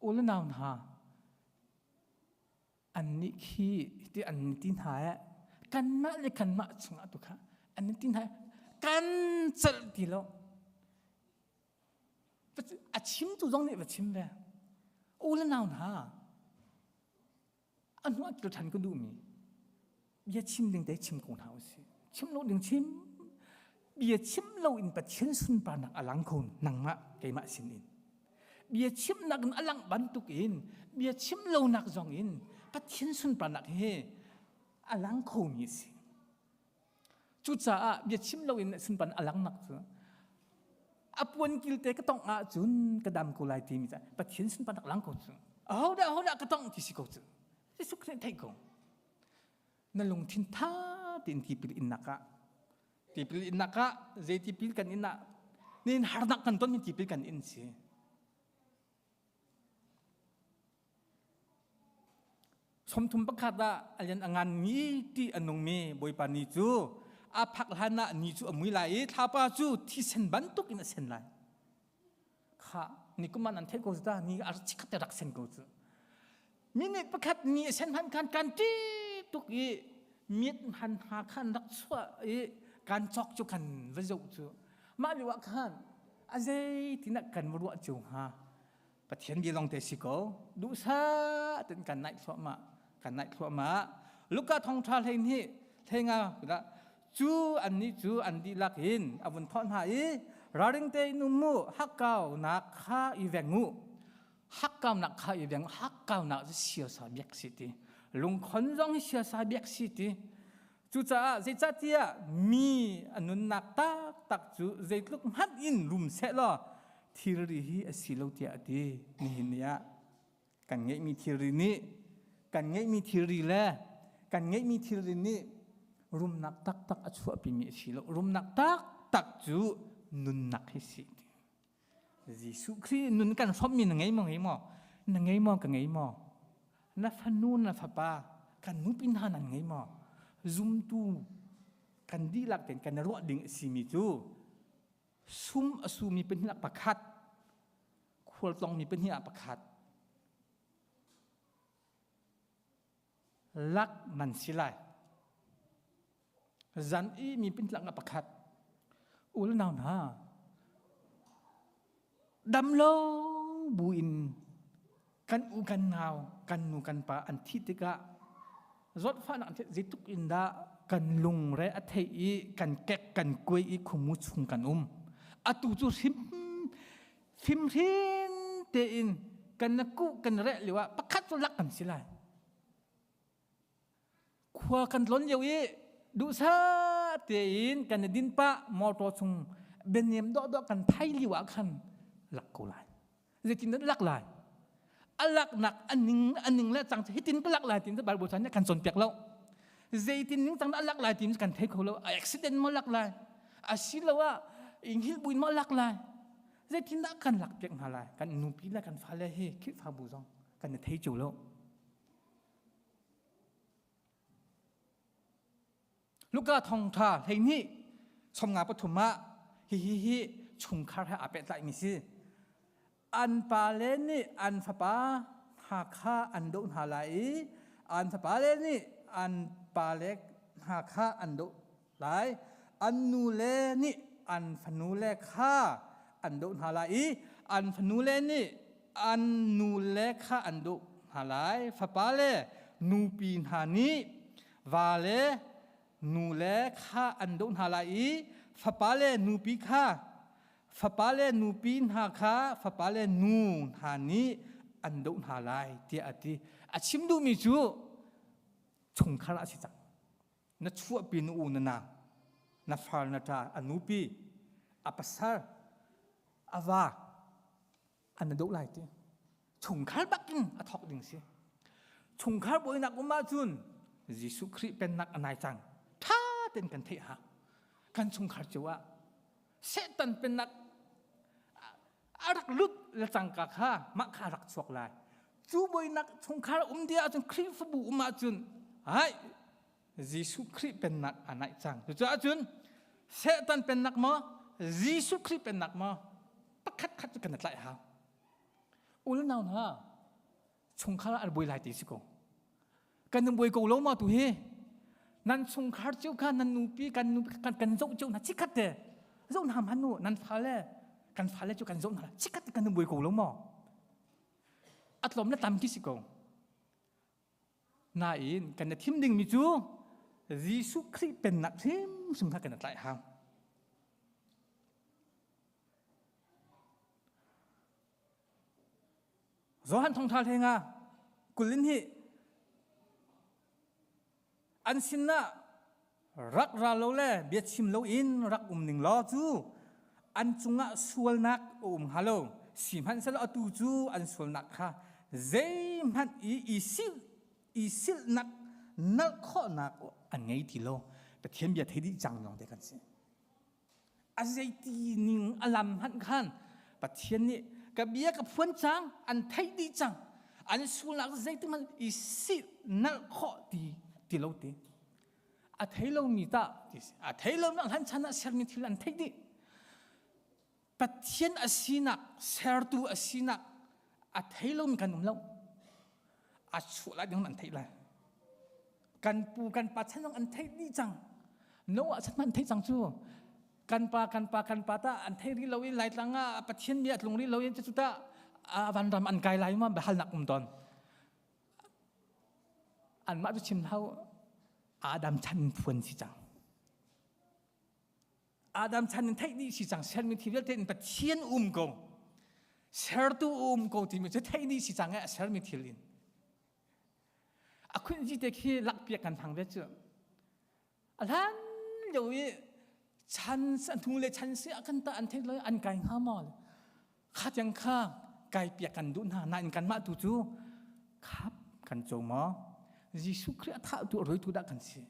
u le nau hna annih khi ti an ti hna eh kanmah le kanmah chungah tu kha an ti hna kan celh ti lo a chimtu zong nih va chim ve u le nau hna a hnuah kil ṭhan ka duhmi bia chim ding te chim ko hna usih chim lo ding chim bia chim lo in Pathian sunparnak a lang kho nangmah keimah sin in bia chimnak in a langh bantuk in bia chim lonak zong in Pathian sunparnak hi a lang khomi a si cucaah bia chim lo in sunparnak a langnak cu a puan kilte ka tongh ahcun ka dam ko lai timi ca Pathian sunparnak lang ko cu ahodah ahodah ka tongh ti si ko cu Jesuh Khrih theih ko na lungthin tha tein tipil innak ah tipil innak ah zei tipil kan in ah nin harnak kan ton mi tipil kan in si somthum pakhat ah alian a ngan mi ti a nung mi bawipa ni cu a phak hlan ah ni cu a mui lai i thlapa cu thisen bantuk in a sen lai kha ni kuman an theih ko ta ni a chikhat te rak sen ko cu minute pakhat ni a sen han khan kan ṭi tuk i miet han ha khan rak chuah i kan cawk cu kan va zoh cu mah lio ah khan a zei tinak kan va ruah cio hnga Pathian bia lawng te si ko duhsah ten kan naih thluahmah kan naih thluahmah Luka thawngṭha hlei nih hlei nga cu annih cu an dihlak in a vun thawh hna i ralring tein um u hakkaunak kha i veng u hakkaunak kha i veng u hakkaunak cu siasa biak si ti lungkhon zong hi siasa biak si ti cucaah zeicahtiah mi a nunnak taktak cu zeitluk hmanh in rum seh law thilri hi a si lo tiah a ti nihin ni ah kan ngeihmi thilri nih kan ngeihmi thilri le Kan ngeihmi thilri nih rumnak taktak a chuahpimi a si lo. Rumnak taktak cu nunnak hi si. Jesuh Khrih nun kan hrawmmi na ngei maw ngei maw? Na ngei maw ka ngei maw? Na fanu na fapa kan nupi hna nan ngei maw? Zumtu kan dihlak tein kan ruah ding a simi cu sum a sumi pahnih ah pakhat khualtlawngmi pahnih ah pakhat lak nan si lai. Zan i mi pintlang a pakhat. Ul nau hna, dam lo buin kan u kan nau, kan nu kan pa an thih tikah zawtfahnak an theih zeitluk in dah kan lungre a theih i kan kek kan kuai i khumu chung kan um. Atu cu hrim fimhrin tein kan na kuh kan reh lio ah pakhat cu lak kan si lai. Khua kan tlon lio i duhsah tein kan i din pah motor chung bianem dawhdawh kan thai lio ah khan lak ko lai. Zeitin dah lak lai? A laknak aning aning le cang hitin ka lak lai tin Bible chan nih kan cawnpiak lo. Zeitin ning cang dah lak lai tin kan thei kho lo. A accident maw lak lai? Asiloah inghil buin maw lak lai? Zeitin dah kan lak piak hna lai? Kan nupi le kan fale hi Khrihfabu zong kan i thei cio lo. Luka thawngṭha 12 53 ah hihi hi chungkhar he aa pehtlaimi si. An pale nih an fapa hna kha an doh hna lai i an fapale nih an pale hna kha an doh lai. An nule nih an fanule kha an doh hna lai i an fanule nih an nule kha an doh hna lai. Fapale nupi hna nih vale nule kha an doh hna lai i fapale nupi kha fapale nupi hna kha fapale nu hna nih an doh hna lai tiah a ti. A chim duhmi cu chungkhar a si cang. Na chuahpi na u na nang, na far na ṭa, a nupi, a pasal, a va, an na doh lai ti. Chungkhar bakin a thawk ding si. Chungkhar buainak um ahcun Jesuh Khrih pennak a nai cang. Ṭha tein kan theih ha. Kan chungkhar cio ah Satan pennak a rak lut le cangka kha mah kha a rak chuak lai. Cu buainak chungkhar um dia ahcun Khrihfabu um ahcun hai Jesuh Khrih pennak a naih cang. Cucaah cun Satan pennak maw Jesuh Khrih pennak maw pakhat khat cu kan i tlaih hau. Unau hna chungkhar ah an buai lai ti si ko. Kan in buai ko lo ma tu hi nan chungkhar cio kha nan nupi kan nupi kan kan zoh cio hna chikhat te zoh hna hman nu nan fale kan fale cu kan zoh hna chikhat te kan in buai ko lo maw a tlawm le tam ki si ko Nain kan i thim dingmi cu Jesuh Khrih pennak hrimhrim kha kan i tlaih hau. Johan thawngṭha hleng ah kulin hi an sinah rak ra lo le biachim loin rak um ning law cu an cungah sualnak a um hnga lo sihmanhsehlaw atu cu an sualnak kha zeihmanh i i sil i silhnak nalh khawhnak an ngei ti lo Pathian bia thei dih cang lawng te kan si a zeiti ning a lam hmanh khan Pathian nih ka bia ka phuan cang an theih dih cang an sualnak zeitik hmanh i sih nalh khawh ti ti lo ti a thei lomi tah ti si a thei lo nak hlan chan ah sermi thil an theih dih Pathian a sinak sertu a sinak a thei lomi kan um lo a chuah lai ding an theih lai kan pu kan pa chan zong an theih dih cang Noah chan an theih cang cu kan pa kan pa kan pa ta an thei rih lo i laitlang ah Pathian bia tlung rih lo i cu ta vanram an kai lai ma halnak um ton anmah cu chim hau Adam chan phuan si cang Adam chan in theih dih si cang sermi thil vialte in Pathian um ko sertu um ko timi cu theih dih si cang i a sermi thil in a khunzi te khi lakpiak kan hmang ve cu a hlan lio i chan hnu le chan si a kan ta an theih lo an kai hnga maw kha tiang kha kai piak kan duh hna nain kanmah tu cu khap kan co maw? Jesuh Khrih a thahtu a rawitu dah kan si?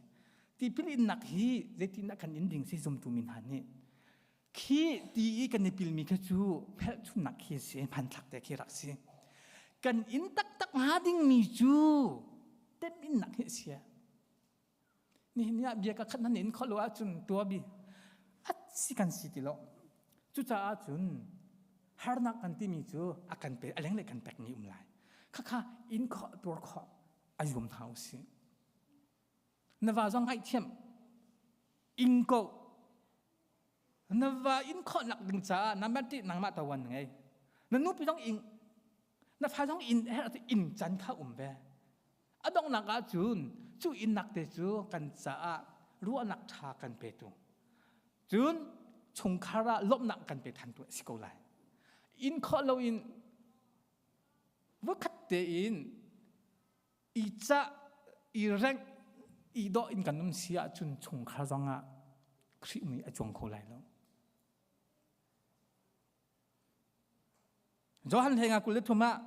Tipil innak hi zeitindah kan in ding si zumtu mi hna nih khi ti i kan i pilmi kha cu phelhchunnak khi si hmanthlak te khi rak si. Kan in taktak hnga dingmi cu teminnak hi a si. Nihin ni ah bia ka khat nan in khawh lo ahcun tua bi at si kan si ti lo. Cucaah cun harnak kan timi cu a kan pe a lenglei kan pekmi um lai. Khakha in khawh tuar khawh a zuam hna usih. Na va zong ngaihthiam ing ko. Na va in khawhnak ding caah na mati nangmah tawan na ngei. Na nupi zong ing na fa zong inn herh inn can kha um ve. A donghnak ahcun cu innak te cu kan caah ruahnak ṭha kan petu. Cun chungkhar ah lawmhnak kan pe thantu a si ko lai. Inn khawh loin voikhat tein i cah, i rengh, i dawh in kan um si ahcun chungkhar zongah Khrih mui a cuang kho lai lo. Johan hlei 23 ah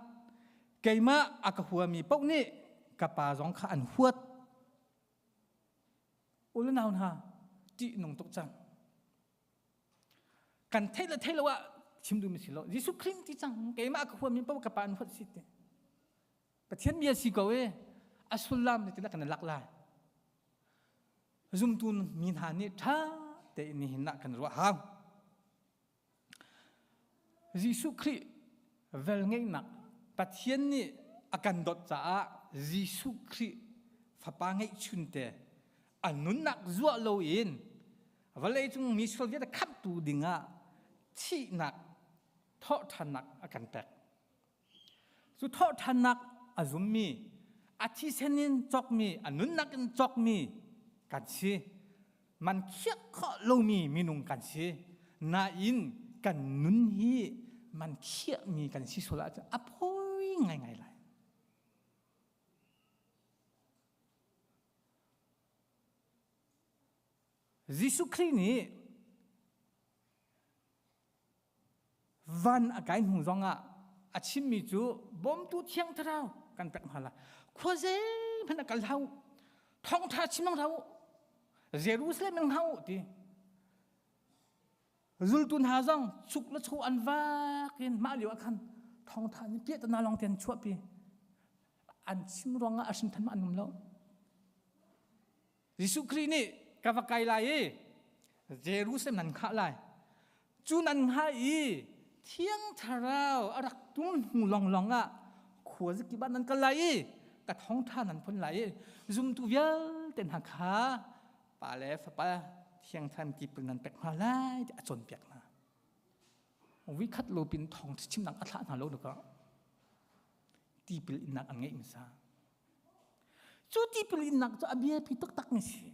keimah a ka huami paoh nih ka pa zong kha an huat. U le nau hna, ṭih nung tuk cang. Kan theih le theih lo ah chim duhmi si lo. Jesuh Khrih ti cang keimah a ka huami paoh ka pa an huat si ti. Pathian bia si ko e a sullam zeitindah kan i lak lai. Zumtu mi hna nih ṭha tein nihin ah kan ruah hau. Jesuh Khrih velngeihnak Pathian nih a kan dawt caah Jesuh Khrih Fapa ngeihchunte a nunnak zuah loin vawleicung mi sual vialte khamhtu dingah thihnak thawhṭhannak a kan pek. Cu thawhṭhannak a zummi, a thisen in cawkmi, a nunnak in cawkmi kan si. Man khiah khawh lomi minung kan si. Nain kan nun hi man khiahmi kan si sual ahcun a poi ngaingai lai. Jesuh Khrih nih Van a kai hnu zongah a chimmi cu bawmtu thiang thlarau kan pek hna lai. Khuaze hmanh a kal hau. Thawngṭha chim hau. Jerusalem in hau ti. Zultu hna zong chuk le chu an vak in mah lio ah khan thawngṭha nih piahtana lawng te an chuahpi. An chim ruangah a hrin than an um lo. Jesuh Khrih nih ka va kai lai i Jerusalem nan hngah lai. Cu nan hngah i Thiang Thlarau a rak tum hnu lawnglawng ah khua zakip ah nan kal lai i ka thawngṭha nan phun lai i zumtu vialte hna kha Pa le Fapa Thiang Thlarau tipil nan pek hna lai tiah a cawnpiak hna. Vikhat lopin thawng chimnak a thlah hna lo nakah tipil innak an ngeih hmasa. Cu tipil innak cu a biapi taktak mi si.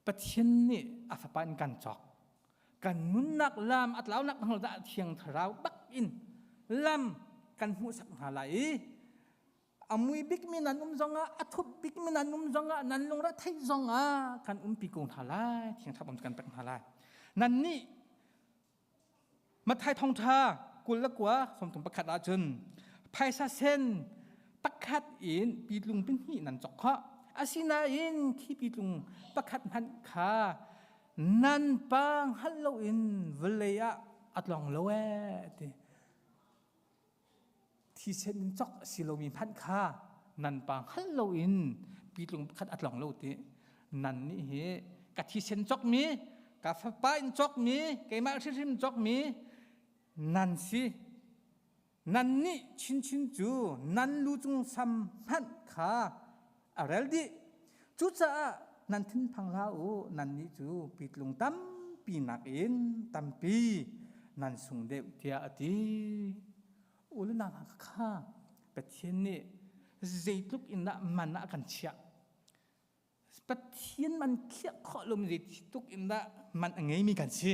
Pathian nih a fapa in kan cawk. Kan nunnak lam a tlaunak hna dah thiang thlarau bak in lam kan hmuhsak hna lai i a mui bikmi nan um zongah a thup bikmi nan um zongah nan lungre theih zongah kan umpi ko hna lai thiang thlarau kan pek hna lai nan nih Matthai thawngṭha 29 31 ahcun phaisa sen pakhat in pitlung pahnih nan cawk khawh. Asinain khi pitlung pakhat hmanh kha nan pa hngalh loin vawlei ah a tlong lo ee ti. Thisen in cawk a si lomi hmanh kha nan pa hngalh loin pitlung pakhat a tlong lo ti. Nan nih hi ka thisen cawkmi, ka fapa in cawkmi, keimah hrimhrim cawkmi nan si. Nan nih chinchin cu nan lu cung sam hmanh kha a rel dih. Cucaah nan thinphang hlah u, nannih cu pitlung tampi nakin tampi nan sung deuh tiah a ti. U le nau hna kha Pathian nih zeitluk in dah man ah a kan chiah. Pathian man khiah khawh lomi zeitluk in dah man a ngeimi kan si.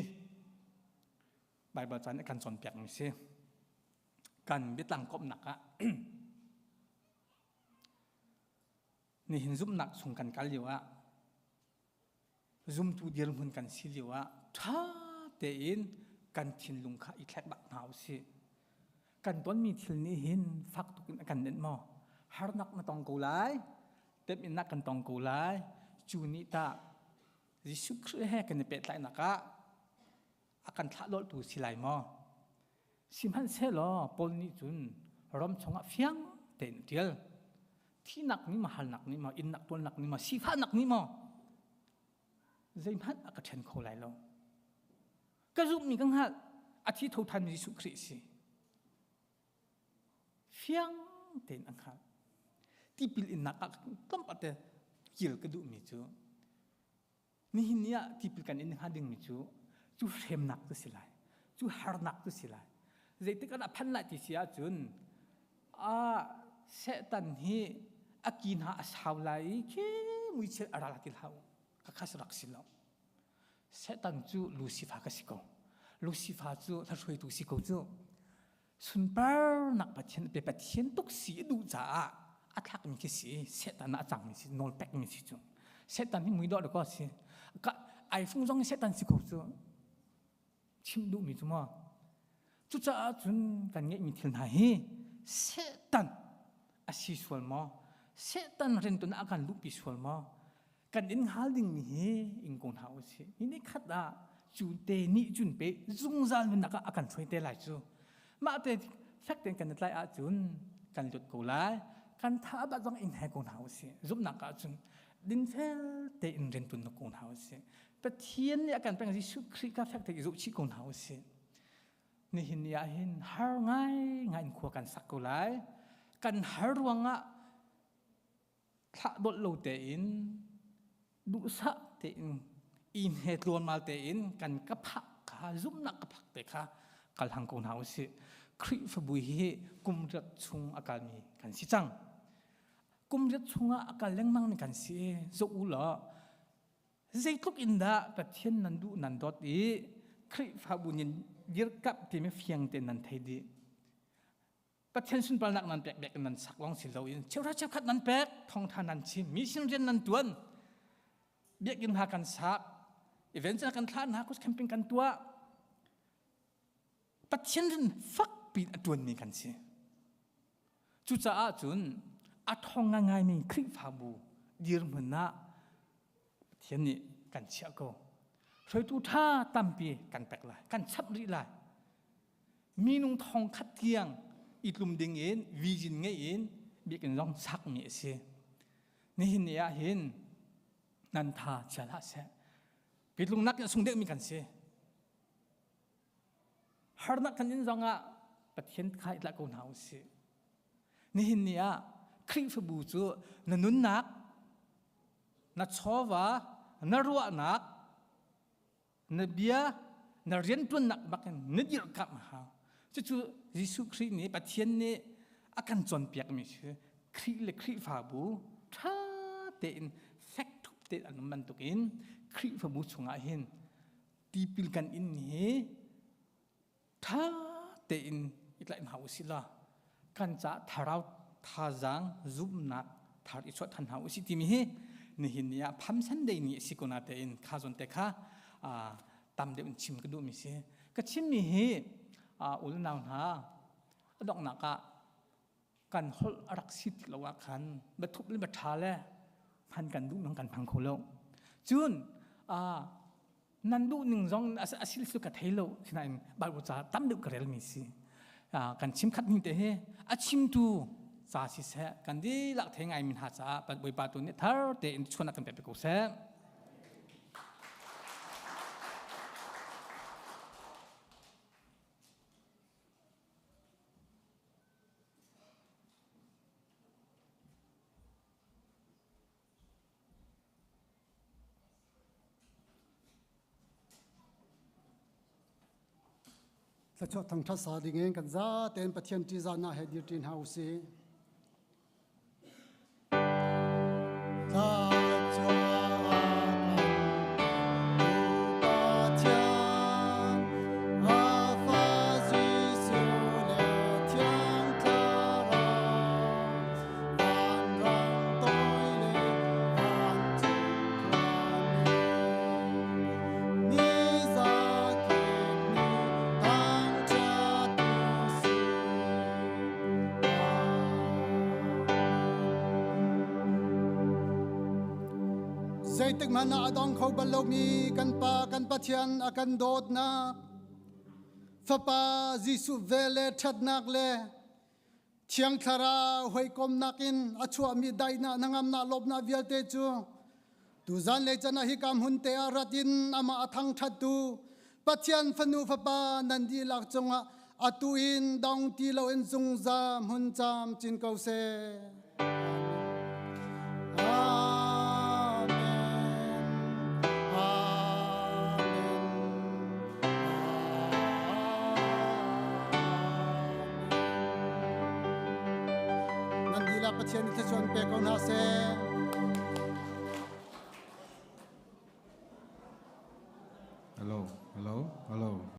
Baibal ca nih a kan cawnpiakmi si. Kan biatlang komhnak ah Nihin zumhnak chung kan kal lio ah zumtu dirhmun kan si lio ah ṭha tein kan thinlung kha i thlek bak hna usih. Kan tonmi thil nih hin fak tuk in a kan nenh maw? Harnak na tong ko lai, temhinnak kan tong ko lai. Cu nih tah Jesuh Khrih he kan i pehtlaihnak ah a kan thlah lawlhtu si lai maw? Sihmanhsehlaw Paul nih cun Rom chungah fiang tein a ṭial. Thihnak nih maw halnak nih maw innak tuannak nih maw sifahnak nih maw zeihmanh a ka ṭhen kho lai lo. Ka zumhmi ka hngalh a thi tho ṭhanmi Jesuh Khrih si. Fiang tein a hngalh. Tipil innak ah tlawmpal te kil ka duhmi cu Nihin ni ah tipil kan in hnga dingmi cu cu hremnak cu si lai, cu harnak cu si lai. Zeitik ah dah phan lai ti si ahcun a Satan hi a ki hna a sau lai i khi muichel a ral ti hlah u. Ka khas rak si lo. Satan cu Lucifer ka si ko. Lucifer cu hruaitu si ko cu. Sunparnak Pathian pe Pathian tuk si a duh caah a thlakmi khi si Satan ah a cangmi si nawl pekmi si cu Satan hi mui dawh ko si ka iPhone zong Satan si ko cu chim duhmi cu maw cucaah cun kan ngeihmi thil hna hi Satan a si sual maw Satan rentun ah kan luhpi sual maw Kan in hngal dingmi hi ing ko hna usih. Ni ni khat ah cu te nih cun pe zungzal nunnak ah a kan hruai te lai cu. Mah te fek tein kan i tlai ahcun kan lut ko lai. Kan tha a bat zong in he ko hna usih. Zumhnak ahcun dinfel tein riantuan ko hna usih. Pathian nih a kan pek Jesuh Khrih kha fek tein i zohchih ko hna usih. Nihin ni ah hin har ngai ngai in khua kan sak ko lai. Kan har ruangah thlah dolh lo tein duhsah tein inn he tluanmal tein kan ka phak kha zumhnak ka phak te kha kal hang ko hna usih. Khrihfabu hi kum riat chung a kalmi kan si cang. Kum riat chungah a kal lengmang mi kan si. Zoh u law zeitluk in dah Pathian nan duh nan dawt i Khrihfabu nin dirkamh timi fiang tein nan thei dih. Pathian sunparnak nan pek bek nan sak lawng si loin cheuhra cheukhat nan pek thawngtha nan chim mission rian nan tuan biakinn hna kan sak event kan thlah hna kus camping kan tuah Pathian rian fakpi a tuanmi kan si cucaah cun a thong ngaingaimi Khrihfabu dirhmun ah Pathian nih kan chiah ko hruaitu tha tampi kan pek lai kan chap rih lai Minung thong khat tiang i tlum ding in vision ngei in biakinn zong sakmi a si. Nihin ni ah hin nan tha chia hlah seh. Pitlungnak in a sung deuhmi kan si. Harnak kan in zong ah Pathian kha i tlah ko hna usih. Nihin ni ah Khrihfabu cu na nunnak, na chawva, na ruahnak, na bia na rianṭuannak bakin na dirhkamh a hau. Cucu Jesuh Khrih nih Pathian nih a kan cawnpiakmi si. Khrih le Khrihfabu ṭha tein fek ṭhup tein an um bantukin Khrihfabu chungah hin tipil kan in hi ṭha tein i tlaih hna usih law kan caah thlarau thazaang zumhnak thar i chuah than hna usih timi hi nihin ni ah Palm Sunday ni a si ko na tein kha zawn te kha tam deuh in chim ka duhmi si. Ka chimmi hi u le nau hna a donghnak ah kan holh a rak si ti lo ah khan bathup le batha le hman kan duh nang kan hmang kho lo. Cun nan duh ning zong a sil su ka thei lo sinain Bible ca tam deuh ka rel mi si. Kan chim khat ning te hi a chimtu ca si seh kan dihlak thei ngai min ha caah Bawipa tu nih thar tein chuan kan pe ko seh. Thluachuah thangṭhat sa dingin kan zatein Pathian ṭihzahnak he dirṭi hna u sih. Zeitik hmanh ah a dong kho bal lomi kan Pa kan Pathian a kan dawtnak, Fapa Jesuh vel le ṭhatnak le Thiang Thlarau hawikomnak in a chuahmi daihnak hnangamnak lawmhnak vialte cu tuzan lei can ah hika hmun te ah rat in amah a thangṭhattu Pathian fanu fapa nan dihlak cungah atu in dong ti loin zungzal hmun cam cin ko seh. Amen. Amen. Nan dihlak Pathian nih thluachuah pe ko hna seh. Hello, hello, hello.